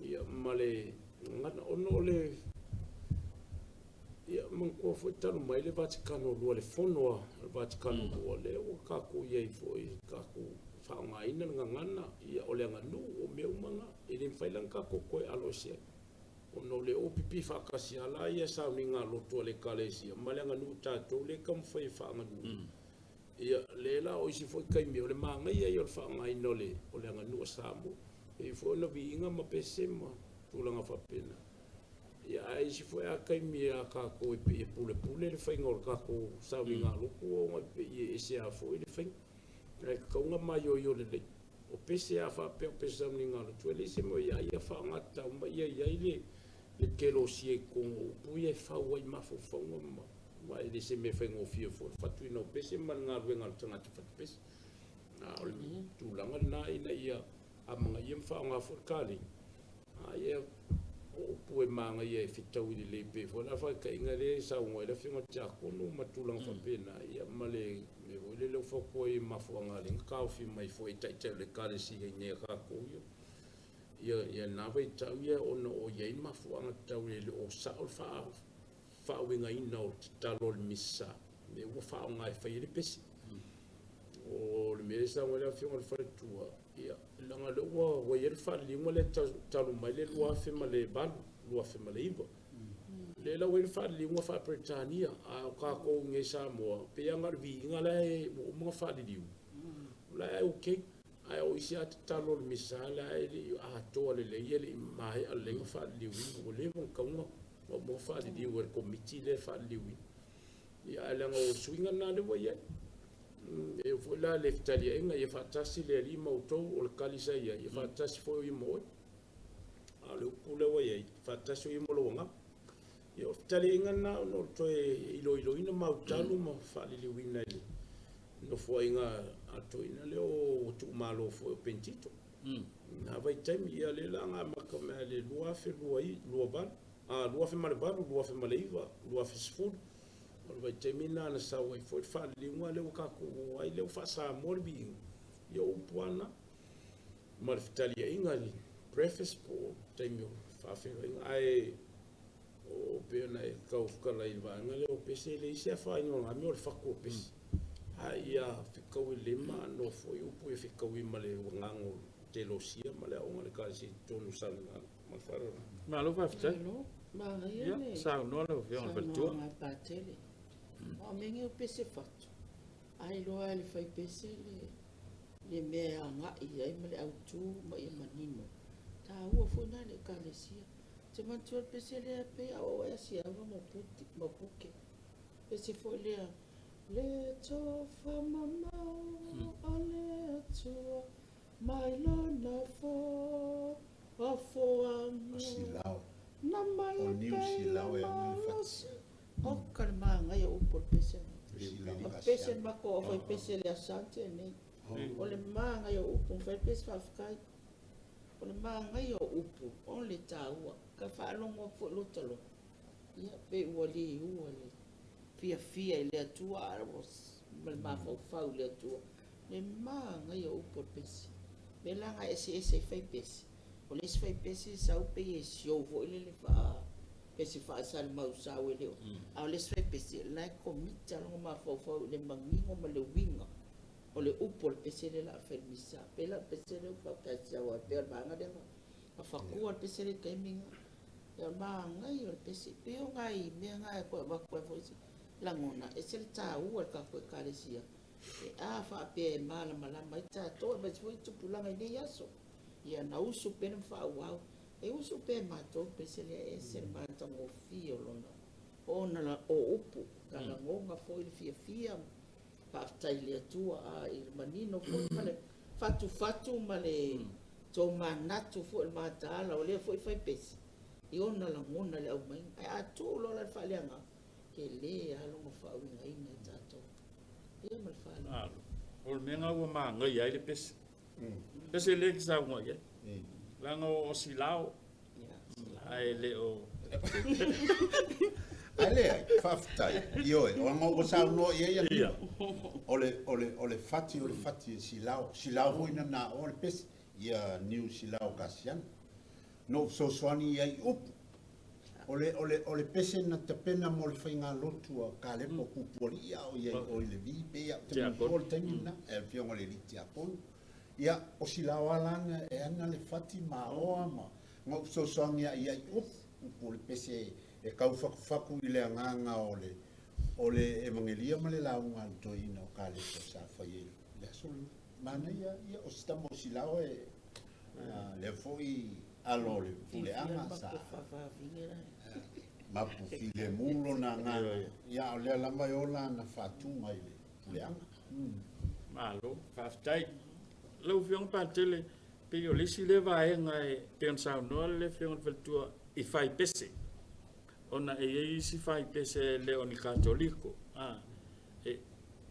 ia ma le gagana, ona o le, ia manatua foi talu mai le Vatikano II, le fono a le Vatikano II, lea ua tatou i ai foi, tatou faaaogaina le gagana, ia o le aganuu, o mea uma na, e le mafai la ona tatou toe aloese ai. Ona o le OPP faatasi a la ia sauniga lotu a le Ekalesia ma le aganuu tatou lea e taumafai e faaaganuu. Ia, lea la o isi foi taimi o le manaia ia o le faaaogaina o le o le aganuu a Samoa. E i ai foi ona viiga ma pese ma tulaga faapena. Ia, ae isi foi a taimi a tatou e pei e pulepule le faiga o le tatou sauniga lotu ona e pei e ese a foi le faiga. Ae tatau ona maioio lelei. O pese a faapea o pese sauniga lotu, e leai se mea o ia ia faaaoga tatau ma ia i ai le le kelosia i totonu o upu ia e fau ai mafaufauga ma ma e le se mea faigofie foi le fatuina o pese ma le galuega a le tagata fatu pese. A o le tulaga lena ina ia amanaia ma faaaoga foi le kalei, a ia o upu e manaia e fetaui lelei pei foi la faataitaiga lea e saunoa ai le Afioga i le Tiakono ma tulaga faapena, ia ma le mea foi lele ua fautua ai i mafuaaga lea na taofi mai foi e taitai o le Ekalesia i inei a tatou ia ia ia lena vaitau ia ona o i ai mafuaaga tatau e le o sao le faauigaina o le tatalo a le Misa mea ua faaaoga e fai ai le pese. O le mea lea e saunoa ai le Afioga i le Faletua, ia, leaga o lea ua i ai le faaliliuga lea talu mai le 2008, 2009. Lea la ua i ai le faaliliuga faa-Peretania, a o tatou i inei i Samoa, e pei lava na o le viiga la e ua uma ona faaliliu, o la e okay. Ae o isi lava tatalo o le Misa la e le i atoa lelei, e le i maea lelei ona faaliliuina, ua leva ona tatau ona uma ona faaliliu e le Komiti lea e faaliliuina. Ia ae leaga o suiga na lea ua i ai. E oo foi la i le fetaliaiga, ia faatasi le Alii ma outou, o le tali sa i ai, ia faatasi foi o ia ma oe. A o le upu lea ua i ai, faatasi o ia ma lou agaga. Ia o fetaliaiga na ona o le toe iloiloina mautalu ma faaliliuina i le nofoaiga a le toeaina lea o tuumalo foi o Pentito. Na vaitaimi, ia lea la na amata mai le 2028, 2008, 2009, 2010, o le vaitaimi lena na sau ai foi le faaliliuga lea ua tatou o ai, lea ua faa-Samoa le viiga, ia o upu lava na. Ma le fetaliaiga i le preface po o taimi o faafeiloaiga. Ae o pei ona e tau fetalai i le vaega lea o pese, e leai se afaina o na mea o le fatu o pese. A ia fetaui lelei ma anoa foi upu ia fetaui ma le agaga o le telosia ma le aoga a le Ekalesia i totonu o saunoaga. Ma le faaaloalo. Malo faafetai. Malo, manaia Ia, le saunoa lau Afioga i le Faletua. saunoaga a Patele. Aua o mea nei o pese fatu, a iloa lava e le fai pese le le mea e agai i ai ma le autu ma ia manino. E taua foi lena i le Ekalesia. Ou te manatua le pese lea pei a oo ea Siaga ma Puke. Pese foi lea, Le tofa mamao a le Atua mai lona O afoaga Silao, na mai o e Niu pei le Silao e ana le fati. malosi. Oka le magaia o upu o le pese lena. O Silao O pese Kasiano. makou au fai pese le Asante nei. O le magaia o upu, fai pese faafetai. O le magaia o upu, o le taua. Ka faalogo atu foi lota logo, ia pe ua liua le fiafia i le Atua a ua ma le mafaufau i le Atua. Le magaia o upu o le pese. O mea la na e eseese ai fai pese, o le isi fai pese e sau pei e show foi lele faa pese faasalamausau e le o. A o le isi fai pese, o la e komita lona mafaufau i le manino ma le uiga o le upu o le pese lea o le a fai i le misa. Pei la o le pese lea ua faatasia aua pei o le vaega lea na fatua le pese lea i le taimi lena. Ia o le magaia o le pese. Pei o nai mea na e toe avatu ai foi se lagona, e ese le taua i le tatou Ekalesia. E a faapea e malamalama ai tatou aemaise foi tupulaga i nei aso. Ia na usu pea ma faaauau. E usu pea e matou le pese lea, e ese le matagofie o lona ona o upu, ka lagona foi le fiafia, faafetai i le Atua a i le manino foi ma le fatufatu ma le tomanatu foi i le mataala o lea foi fai pese i ona lagona i le aumaiga. Ae a tuu loa la i le faaleagaga, tele lava lona faauigaina e tatou. Ia ma le faaaloalo. Malo. O le mea lena ua magaia ai le pese. Pese lea e te saunoa i ai. Leaga o Silao, ae le o... Ae leai, faafetai. Ioe, o aga ua saunoa i ai Anima. O le, o le, o le fati, o le fati e Silao. Silao foi na na o le pese, ia Niu Silao Kasiano. Na ou fesoasoani i ai i upu. O le, o le, o le pese na tapena mo le faigalotu a Kalepa o Pupualii a o i ai o i le vi, pei lava ou te manatua le taimi lena, e le Afioga i le alii Tiakono. Ia, o Silao lava la na e ana le fati ma aoa ma na ou fesoasoani lava i ai i upu, upu o le pese e tau fakufaku i le agaga o le o le Evagelia ma le lauga a le toeaina o Kalepa sa fai ai i le aso lena. Manaia ia, o si tama o Silao e lea foi alo o le puleaga sa mapu filemu lona agaga, ia a o lea lava e ola ana faatuga i le puleaga. Malo, faafetai. Lau Afioga Patele, pei o le isi lea vaega e pei ona saunoa le Afioga i le Faletua i fai pese, ona e i ai isi fai pese e le o ni Katoliko. E,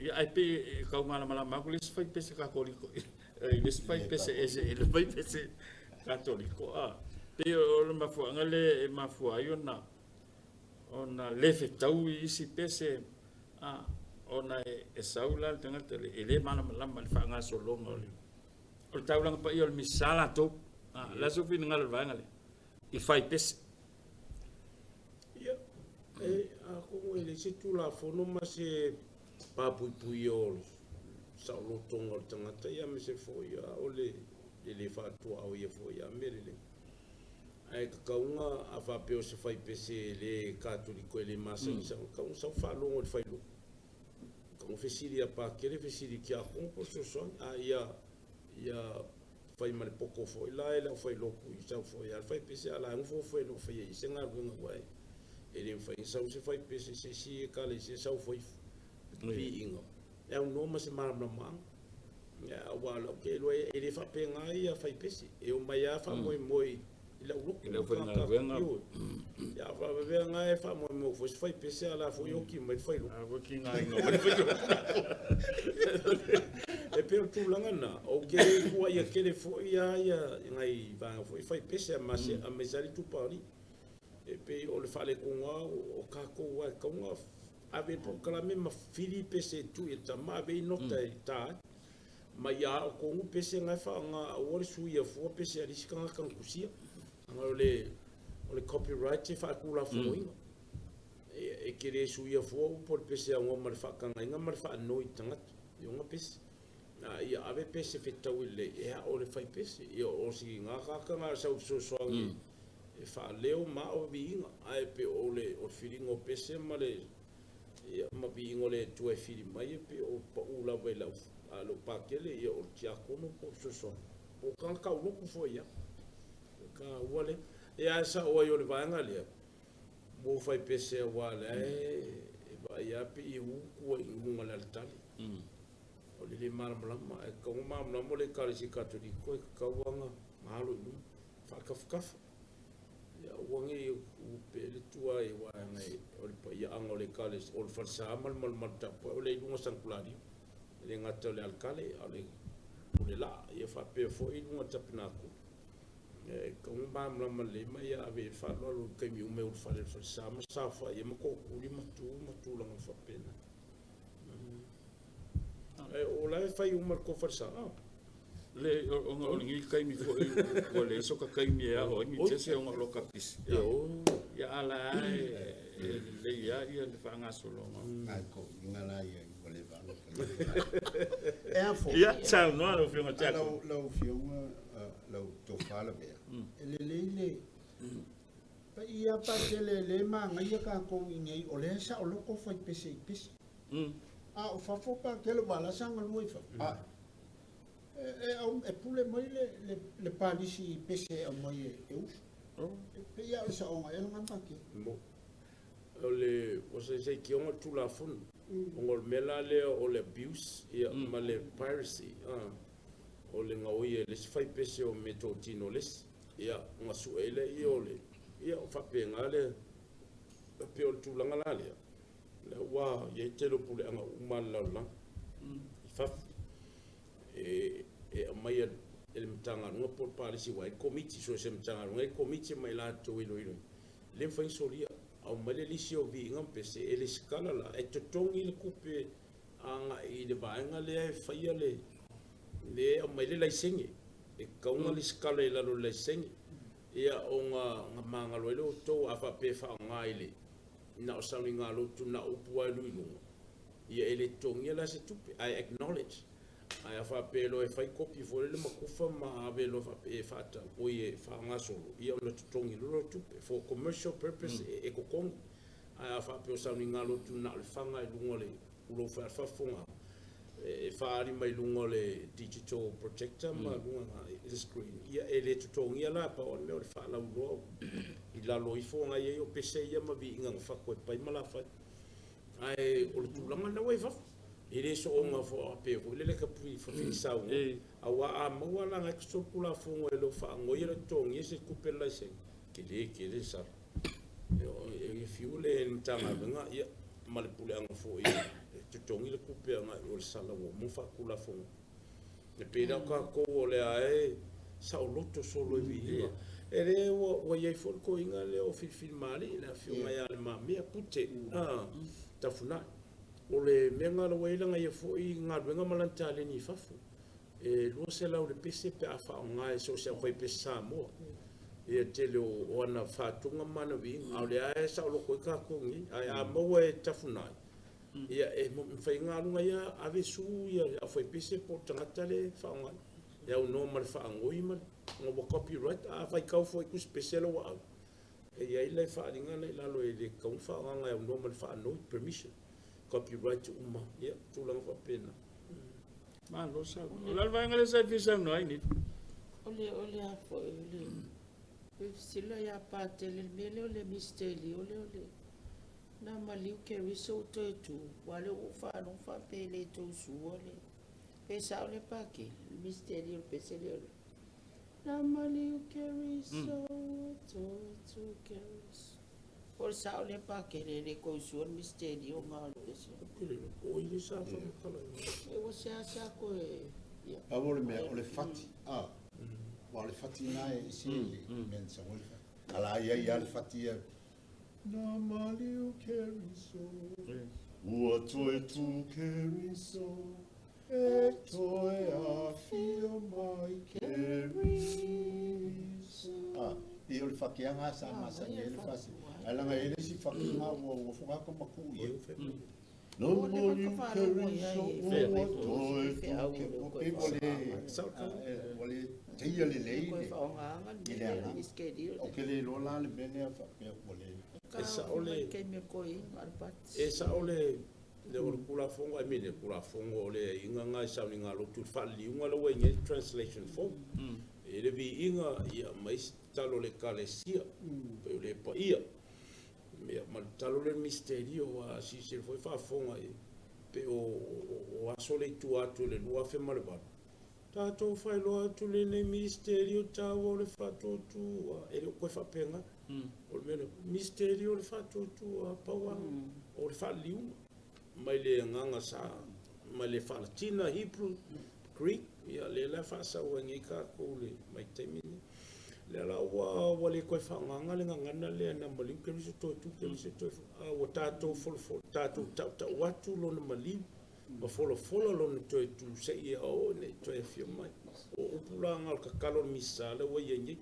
ia, ae pei e tau malamalama atu le isi fai pese Katoliko i le isi fai pese ese i le fai pese Katoliko. Pei o le mafuaaga lea e mafua ai ona ona le fetaui isi pese, ona e sau la le tagata e le malamalama i le faagasologa o le taulaga paia o le misa latou. O le a sou finagalo i le vaega lea i fai pese? Ia, e atonu e leai se Tulafono ma se papuipuia o le saolotoga o le tagata, ia aemaise foi o le le faatuaoia foi ia mea lelei. Ae tatau ona a faapea o se faipese e le Katoliko e le masani sau, e tatau ona sau faalogo i le failotu. E tatau ona fesili ia Pakele, fesili i le tiakono po o le fesoasoani, a ia fai ma le poto foi la e le aufailotu i sau foi lava le faipese a o la e nofonofo e le o faia i ai se galuega aua e le mafai ona sau se faipese i se isi Ekalesia sau fai viiga e aunoa ma se malamalamaaga. Aua o lau te iloa e le faapena ia faipese, e omai lava faamoemoe i lau lotu. I le aufaigaluega. Ia faapea na e faamoemoe foi se faipese a o la foi e oti mai le failotu. A foi kigaina mai le failotu. E pei o le tulaga lena, ou te le tuuaia tele foi lava ia nai vaega foi faipese aemaise lava le itupa o alii. E pei o le faaletonu lava o tatou lava e tatau ona ave le polokalame ma fili pese e tuu i le tama ave ai nota e ta ai. Ma ia ao tonu pese na e faaaoga, aua le suia fua pese a le isi tagata na tusia. Leaga o le copyright e faatulafonoina. E te le suia fua upu o le pese aunoa ma le faatagaina ma le faanoi i tagata i ona pese. A ia ave pese fetaui lelei e ao le faipese. Ia o si na tagata na sau fesoasoani e faaleo ma ao viiga. Ae pe o le filiga o pese ma le ia, ma viiga o le Atua e fili mai e pei o pau lava i lau a lou Pakele ia o le tiakono po o le fesoasoani. Po o tagata aulotu foi ia. Ka ua le. Ia ae sao ai o le vaega lea, mo faipese aua lea e vaai lava pe i utu ai i luga o le alatali. O le le malamalama, ae tatau ona malamalama o le Ekalesia Katoliko e tatau lava ona alo i luma, faatafatafa. Ia aua ne i upe le tuai aua o le paiaaga o le Ekalesia, o le falesa ma le malumalu tapuai, o le i luga o Santulalio. E le gata o le alatale, a o le pule laa, ia faapea foi i luga o le tapenakulu. E tatau ona malamalama lelei ma ia ave i ai le faaaloalo i taimi uma e ulufale i le falesa ma saofai ai ma tootuli ma tu ma tulaga faapena. Ae o la e fai uma le tou falesa. Le ona o lenei taimi foi ua leai soka taimi e ao ai ni pese ona o lo ka pisi. E o. Ia ala e lelei lava ia le faagasologa. Ai ko inga la ia ua le vanu. E a fo. Ia, saunoa lau Afioga Tiakono. Lau Afioga, lau tofa Lavea, e lelei le pa ia pa tele le magaia tatou i nei o lea saoloto fai pese i pese. A o fafo pa tele ua la sa galue i fafo. E pule mai le palisi i pese e aumai e usu. E pei lava o le saoga ea lena pa tele. Mo. O le o se se ki ona tulafono. Ona o le mea la lea o le abuse ia ma le piracy. O le gaoi e le isi faipese o meatotino o le isi. Ia ona sue lea ia o le ia o faapena le pei o le tulaga la lea. Lea ua i ai tele o puleaga uma a le lalolagi i fafo. E aumai e le Matagaluega po o le palisi ua ai le komiti, so o se Matagaluega e komiti mai latou iloilo. Le mafai ona solia. Aumai le lisi o viiga ma pese e lesitala la, e totogi le tupe agai i le vaega lea e faia le aumai le laisene. E tatau ona lesitala i lalo o le laisene. Ia ona magalo ai le outou a faapea e faaaoga i le na o sauniga lotu na o upu lava e luiluga. Ia e le totogia la se tupe, I acknowledge. Ae a faapea loa e fai kopi foi lele ma tufa ma ave loa faapea e faatau, oi e faagasolo, ia ona totogi loa o tupe. For commercial purpose e totogi. Ae a faapea o sauniga lotu na o le faga i luga o le ulou fai a le faafofoga, e faaali mai luga o le digital projector ma luga i le screen, ia e le totogia la pa o le mea o le faalauiloa i lalo ifo na i ai o pese ia ma viiga na fako e pai ma la fai. Ae o le tulaga lena ua i fafo. E le soona faapea foi lele ka pui fafilisau. Aua a maua la ngai solitulafono e le o faagoia le totogia se tupe le laisene, tele tele le sala. E fiu le Matagaluega ia ma le puleaga foi e totogi le tupe agai o le sala ua uma faatulafono. E pei la o tatou o lea e saoloto solo i viiga. E le ua i ai foi le toeaina lea o Filifili Malie, le afioga ia Le Mamea Pute, Tafunai. O le mea lena ua i ai lana ia foi galuega ma lana taleni i fafo. E 200 le pese pe a faaaoga e so o se aufaipese Samoa. Ia tele o ana faatuga ma ana viiga. A o lea e saoloto ai tatou nei. Ae a maua e Tafunai, ia e mafai ona alu ia ave su ia aufaipese po o tagata le faaaoga. E aunoa ma le faagoi ma le ona ua copyright. A faitau foi i tusi pese lou aau, e i ai le faaaliga lea i lalo e le tatau ona faaaogaina e aunoa ma le faanoi, permission, copyright uma, ia, tulaga faapena. Malo saunoa. O le a le vaega lea sa e fia saunoa ai, Nita? O le, o le a foi, o le, fesili ia Patele i le mea lea o le misitelio lea o le na maliu Keriso ua toe tu, aua o lea ua ou faalogo faapea e le tou sua le, pe sao lea Patele, le misitelio o le pese lea o le na maliu Keriso ua toe tu Keriso. Po o le sao lea Patele e le tou sua le misitelio na o le pese. Ou te le iloa po o ai lea sa faamatala i ai. Ua seasea toe, ia. Pau o le mea, o le fati, a, aua o le fati lena e ese le mea na sau ai le fati. A la i ai lava le fati ia, Na maliu Keriso, ua toe tu Keriso, e toe afio mai Keriso. A, pei o le fatiaga lava sa masani ai le fasi. Ae leaga e i ai le isi fatiga ua ua fogaa ma tuu i ai. Na maliu Keriso, ua toe tu Keriso. Pei ua le, ua le taia lelei le, i le agaga. Ou te le iloa la le mea lea faapea ua le. E sao le, e sao le, le o le Tulafono, I mean le Tulafono o le aiaiga lena i sauniga lotu i le faaliliuga lea ua i ai nei le translation fou. E i ai le viiga ia ma isi tatalo a le Ekalesia, pei o le Paia, ia ma le tatalo lea i le Misitelio, aua a silasila foi faafofoga i, pei o aso lea i tua atu i le 2008, Tatou faailoa atu lenei misitelio taua o le faatuatua. E le o toe faapena. O le mea lea, misitelio o le faatuatua, pau lava o le faaliliuga mai le agaga sa, mai le faalatina, Hebrew, Greek, ia lea la e faasau ai nei tatou i le vaitaimi lenei. O lea la ua le toe faagaga le gagana lea na maliu Keriso toe tu Keriso toe, a ua tatou folafola, tatou tautau atu lona maliu ma folafola lona toe tu seia oo ina i toe afio mai. O upu la na o le tatalo a le Minisita lea ua i ai nei.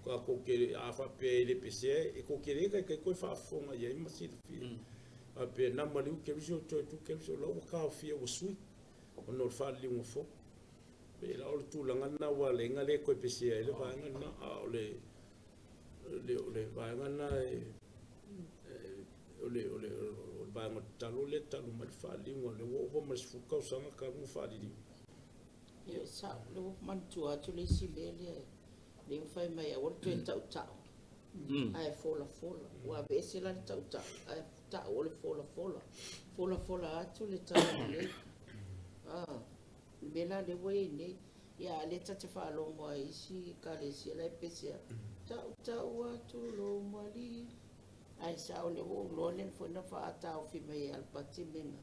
Tatou te, a faapea e le pesea, e tou te le taitai toe faafofoga i ai ma silafia. Faapea na maliu Keriso toe tu Keriso, o la ua taofia ua sui ona o le faaliliuga fou. Pei la o le tulaga lena ua ala ai ona le toe pesea ai le vaega lena, a o le o le vaega lena e o le o le o le vaega tatalo lea talu mai le faaliliuga lea ua ova ma le 10 tausaga talu ona faaliliu. Ia sao, lea ua manatua atu le isi mea lea, lea ua fai mai aua le toe tautau ae folafola. Ua aveese la le tautau ae tau o le folafola. Folafola atu le tala lelei. Ah, le mea la lea ua i ai nei. Ia a o lea ta te faalogo lava i isi ekalesia la e pese atu, tautau atu lou maliu. Ae sao lea ua ou iloa lea foi na faataofi mai e Alapati mea na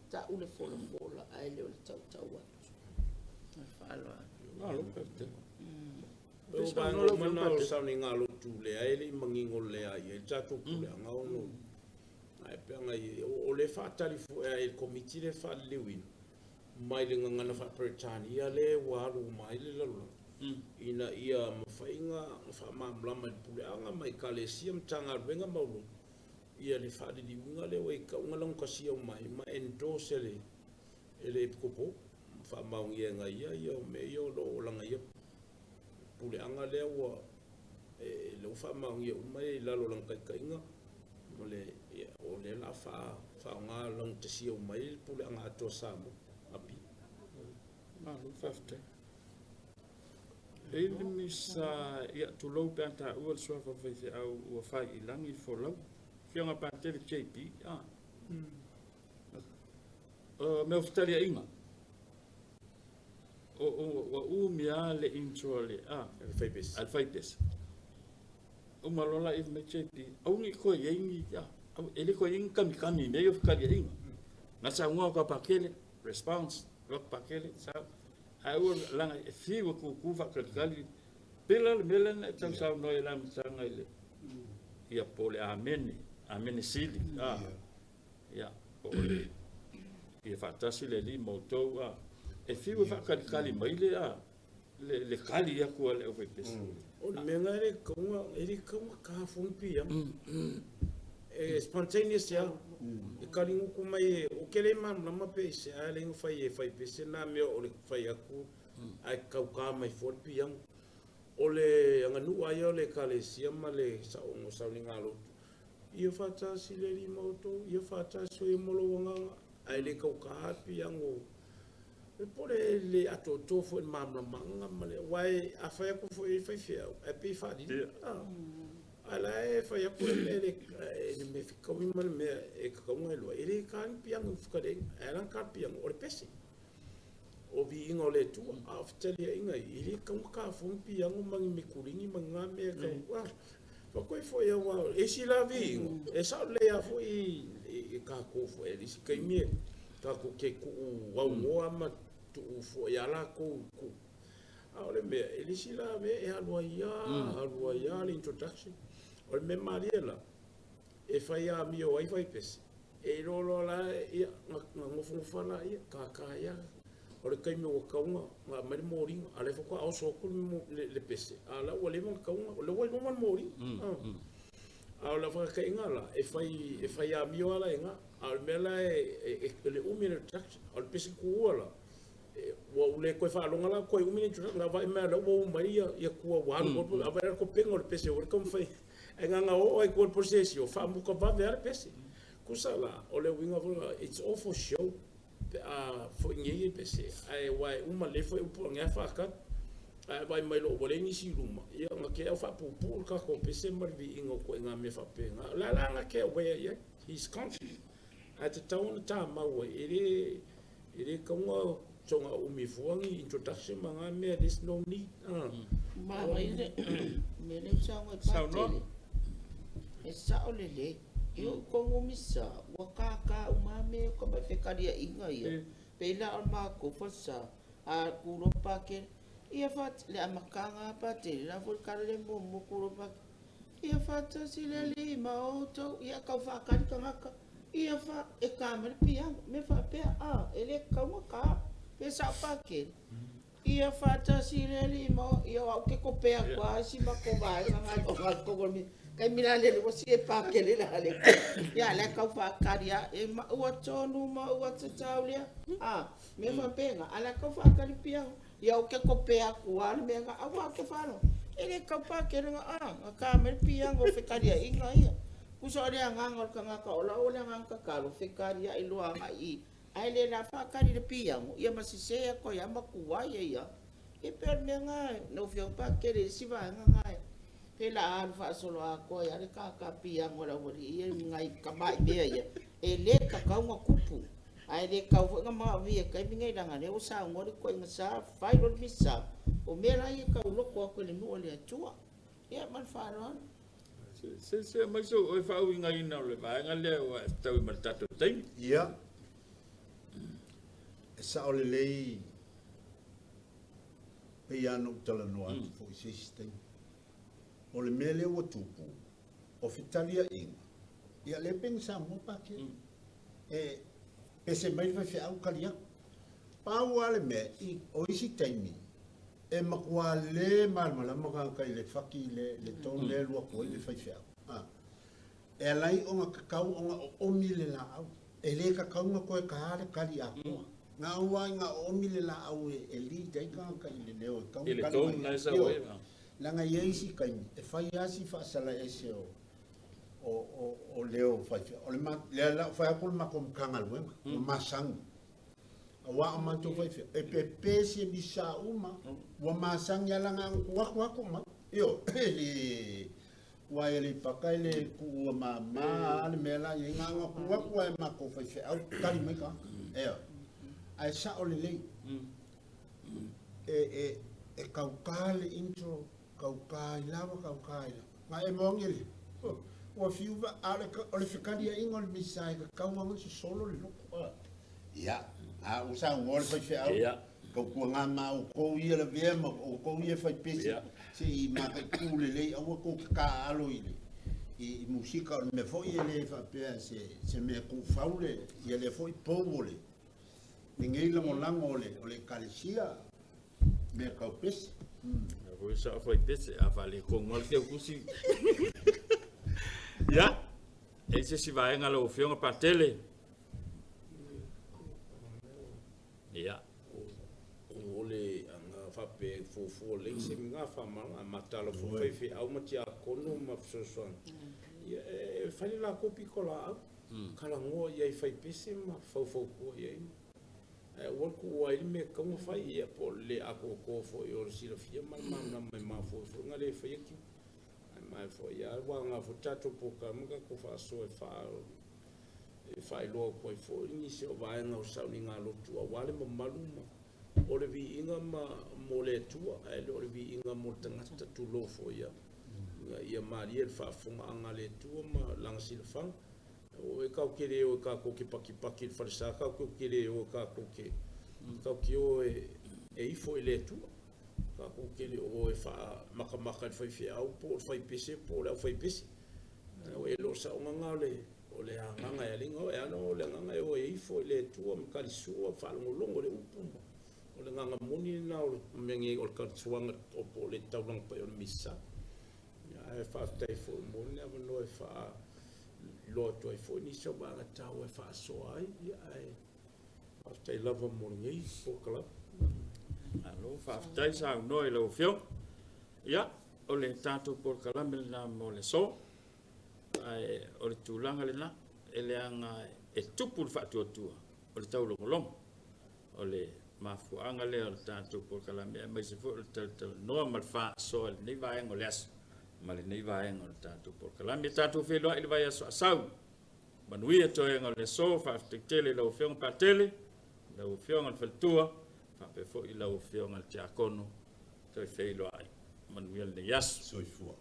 tau le folafola ae le o le tautau atu. Ma le faaaloalo. Malo faafetai. O vaega uma na o le sauniga lotu lea e le i manino lelei i ai le tatou puleaga ona ae pe ana i o lea e faatali foi e le Komiti lea e faaliliuina mai le gagana faa-Peretania lea ua alu uma ai le lalolagi ina ia mafai ona faamalamalama i le puleaga ma Ekalesia, Matagaluega ma Ulu ia le faaliliuga lea ua i tau ina laugatasia uma ai ma endorse e le e le Epikopo ma faamaonia e ia ia o mea ia o lo o lana ia puleaga lea ua e lea ua faamaonia uma i lalo o lana taitaiga ma le ia, o lea o le a faaaoga laugatasia uma ai le puleaga atoa a Samoa Apia. Malo faafetai. E i ai le misa, ia tulou pe a taua le suafa o le faifeau ua fai i lagi le folau. Afioga Patele JB, a. O mea o fetaliaiga, o, o, ua umi lava le intro a le, a, Le faipese. a le faipese. Uma loa la i mai JB, aua ne i toe i ai ni, a, e le toe i ai ni kamikami i mea ia o fetaliaiga. Na saunoa atu a Pakele, response, alu atu Pakele, sau. Ae aua leaga e fiu e tutu faatalitali. Pei la o le mea lea na e tau saunoa ai i le amataga i le, ia po o le amene, amene sili, a, ia, po o le, ia faatasi le Alii ma outou, a. E fiu e faatalitali mai le, a, le tali atu a le aufaipese. O le mea lena e le tatau ona, e le tatau ona ta fua ni piiama. E spontaneous lava. E tali gutu mai e, ou te le malamalama pe aisea e ala ai ona fai e faipese na mea o le fai atu. Ae kaukā mai fua le piiaga. O le aganuu lava ia o le Ekalesia ma le saoga o sauniga a lotu, ia faatasi le Alii ma outou, ia faatasi o ia ma lou agaga, ae le kaukā le piiaga o le po o le le atoatoa foi i le malamalamaga ma le, aua a fai atu foi e le faifeau, ae pei e faalili. A o la e fai atu le mea le, le mea fetaui ma le mea e tatau ona iloa, e le ta ni piiaga i fekaliaiga, ae ala ona ta le piiaga, o le pese. O viiga o le Atua, a o fetaliaiga ia, e le tatau ona ta fua ni piiaga ma ni metulini ma ni na mea e tau, a. Faatoe foi aua o isi la viiga, e sao lelei lava foi i tatou foi, i isi taimi e tatou te tuu aunoa ma tuu foi ia latou tuu. A o le mea, e le isi la mea e alu ai lava, alu ai lava le introduction. O le mea malie la, e fai amio ai faipese, e iloa loa la, ia, na nofonofo lava laia, tata ai lava. O le taimi ua tatau ona aumai le moliga, a o lea faatoa oso atu le pese, a o la ua leva ona tatau ona, o lea ua i luma le moliga. A o lau faataitaiga la, e fai, e fai amio lava la i ina, a o le mea la e, o le umi o le introduction. A o le pese tuua la, ua ou le toe faaloga la toe umi le introduction, na vaai mai lava o lea ua uma ai ia tua ua alu a vaai la le topega o le pese ua taumafai ae na ona oo lava i tua i le procession faamuta vave lava le pese. Tusa la, o le uiga foi lena, it's all for show pe a foi nei le pese, ae aua e uma lelei foi upu ane lava faatali. Ae a vaai mai loa ua leai nisi i luma, ia ona te i lava ua faapuupuu le tatou pese ma le viiga o ituaiga mea faapena. O le a la na te aware i ai, he is conscious. Ae tatau ona tamau ai, e le, e le tatau ona soona umi fua ni introduction ma na mea, there's no need. Manaia le mea lea ua saunoa ai Patele. E sao lelei. E oo i tonu o misa, ua kākā uma lava mea o tamai fekaliaiga ia. Pei la o le matou falesa, a tu loa Patele, ia le amataga lava Patele, la foi le tala lea muamua tu loa Patele, Ia faatasi le Alii ma outou, ia tau faatali tagata, ia fa, e ta mai le piano, mea faapea, a, e le tatau ona ta, pe sao Patele. Ia faatasi le Alii ma o, ia o au te kope atu a isi matou vaega na o na totonu o le taimi la lele ua sie Patele la le, ia la e tau faatali a, e maua tonu maua tatau lea, a, mea faapena, a la e tau faatali piano. Ia ou te kope atu a le mea na aua ou te faalogo e le tau pakele na a na ta mai le piano o fekaliaiga ia. Tusa o le agaga o le tagata o lau o le agaga tatalo fekaliai loa agai i ae le la faatali le piano ia ma sese atu ai a ma tuai ai a. Ia pei o le mea na lau afioga pakele i le isi vaega na pe la alu faasolo atoa ai a le kaka piano a le aualii ia nai tamai mea ia e le tatau ona tupu. Ae le tatau foi ona maomia i le taimi nei leaga o lea ua saunoa le ituaiga sa, fai loa le misa, o mea la ia e tauloko atu i le nuu a le Atua. Ia ma le faaaloalo. Se se aumai sou oe faauigaina o le vaega lea ua e fetaui ma le tatou taimi. Ia, e sao lelei pei lava ona ou talanoa atu foi i se isi taimi. O le mea lea ua tupu, o fetaliaiga, ia lea pei ona saunoa Patele. E pese mai le faifeau kali atu. Pau lava le mea, i, o isi taimi, e matua le malamalama tagata i le faki le, le tone lea e alu atu ai le faifeau. A. E ala ai ona tatau ona oomi le laau. E le tatau ona toe ta le kali atoa. Na au lava ina oomi le laau e, e lead ai tagata i le leo e tatau I ona le kali tone mai na ai. e sau Ioe. ai. Leaga e i ai isi taimi, e fai lava si faasala ese o, o, o, o leo faifeau. O le ma, lea la fai atu le matou Matagaluega, ua masani. Aua o matou faifeau, e pepe se misa uma, ua masani lava leaga a na tu atu atu mai. Ioe, e le, aua e Aleipata e le tuua mama lava le mea la i ai, na ona tu atu lava e matou faifeau, tali mai tagata. Ioe. Ae sao lelei, e, e, e tauta le intro, Kauka i lava, kauka i lava. Na e moangi le, ua fiu va, a o le, o le fekaliaiga o le misa e kakau anga sosolo le loko. Ia, a ua saunoa le faifeau, tautuaga ma outou ia lavea ma outou ia faipese, se i mataitu lelei, aua tou te taaalo i le, i, i musika, o le mea foi e le faapea se, se mea tuufau le, ia lea foi pou o le, lenei lagolago o le, o le Ekalesia, mea tau pese. Foi sa fai pese a faaletonu lava le teutusi. Ia, e i se isi vaega lau Afioga Patele? Ia. O le faapea e fuafua lelei se taimi na faamalamalama, a mataala foi faifeau ma tiakono ma fesoasoani, ia e fai le latou pitolaau, talanoa i ai i faipese ma faufautua i ai. Ae aua le tuua ai le mea e tatau ona fai, ia po o le le atoatoa foi o le silafia ma le malamalama e mafua ai foi ona le faia tiute. Ae ma e foi lava ua aoga foi le tatou polokalame ma tatou faasoa e faa e faailoa atu ai foi nisi o vaega o sauniga lotu aua le mamalu ma o le viiga ma mo le Atua ae le o le viiga mo le tagata tulou foi ia ina ia malie le faafofogaaga a le Atua ma lana silafaga. O e tatou te le o e tatou te patipati i le falesa tatou te le o e tatou te tatou te o e e ifo i le Atua. Tatou te le o e faamatamata i le faifeau po o le faipese po o le aufaipese. E le o saoga na o le o le agaga e alii e ala o le agaga e o e ifo i le Atua ma talisua faalogologo i le upu ma o le agaga moni lena o le mea nei o le talisuaga o po o le taulaga paia o le misa. Ae faafetai foi mo le avanoa e faailoa atu ai foi nisi o vaega taua e faasoa ai, ae faafetai lava mo lenei polokalame. Malo faafetai saunoa i lau Afioga. Ia, o le tatou polokalame lena mo le aso. Ae o le tulaga lena, e leaga e tupu le faatuatua o le taulogologo. O le mafuaaga lea o le tatou polokalame aemaise foi o le talatalanoa ma le faasoa i lenei vaega o le aso ma lenei vaega o le tatou polokalame. E tatou feiloai i le vaiaso a sau. Manuia toega o le aso. Faafetai tele i lau Afioga Patele, lau Afioga i le Faletua, faapea foi lau Afioga i le Tiakono. Toe feiloai. Manuia lenei aso. Soifua.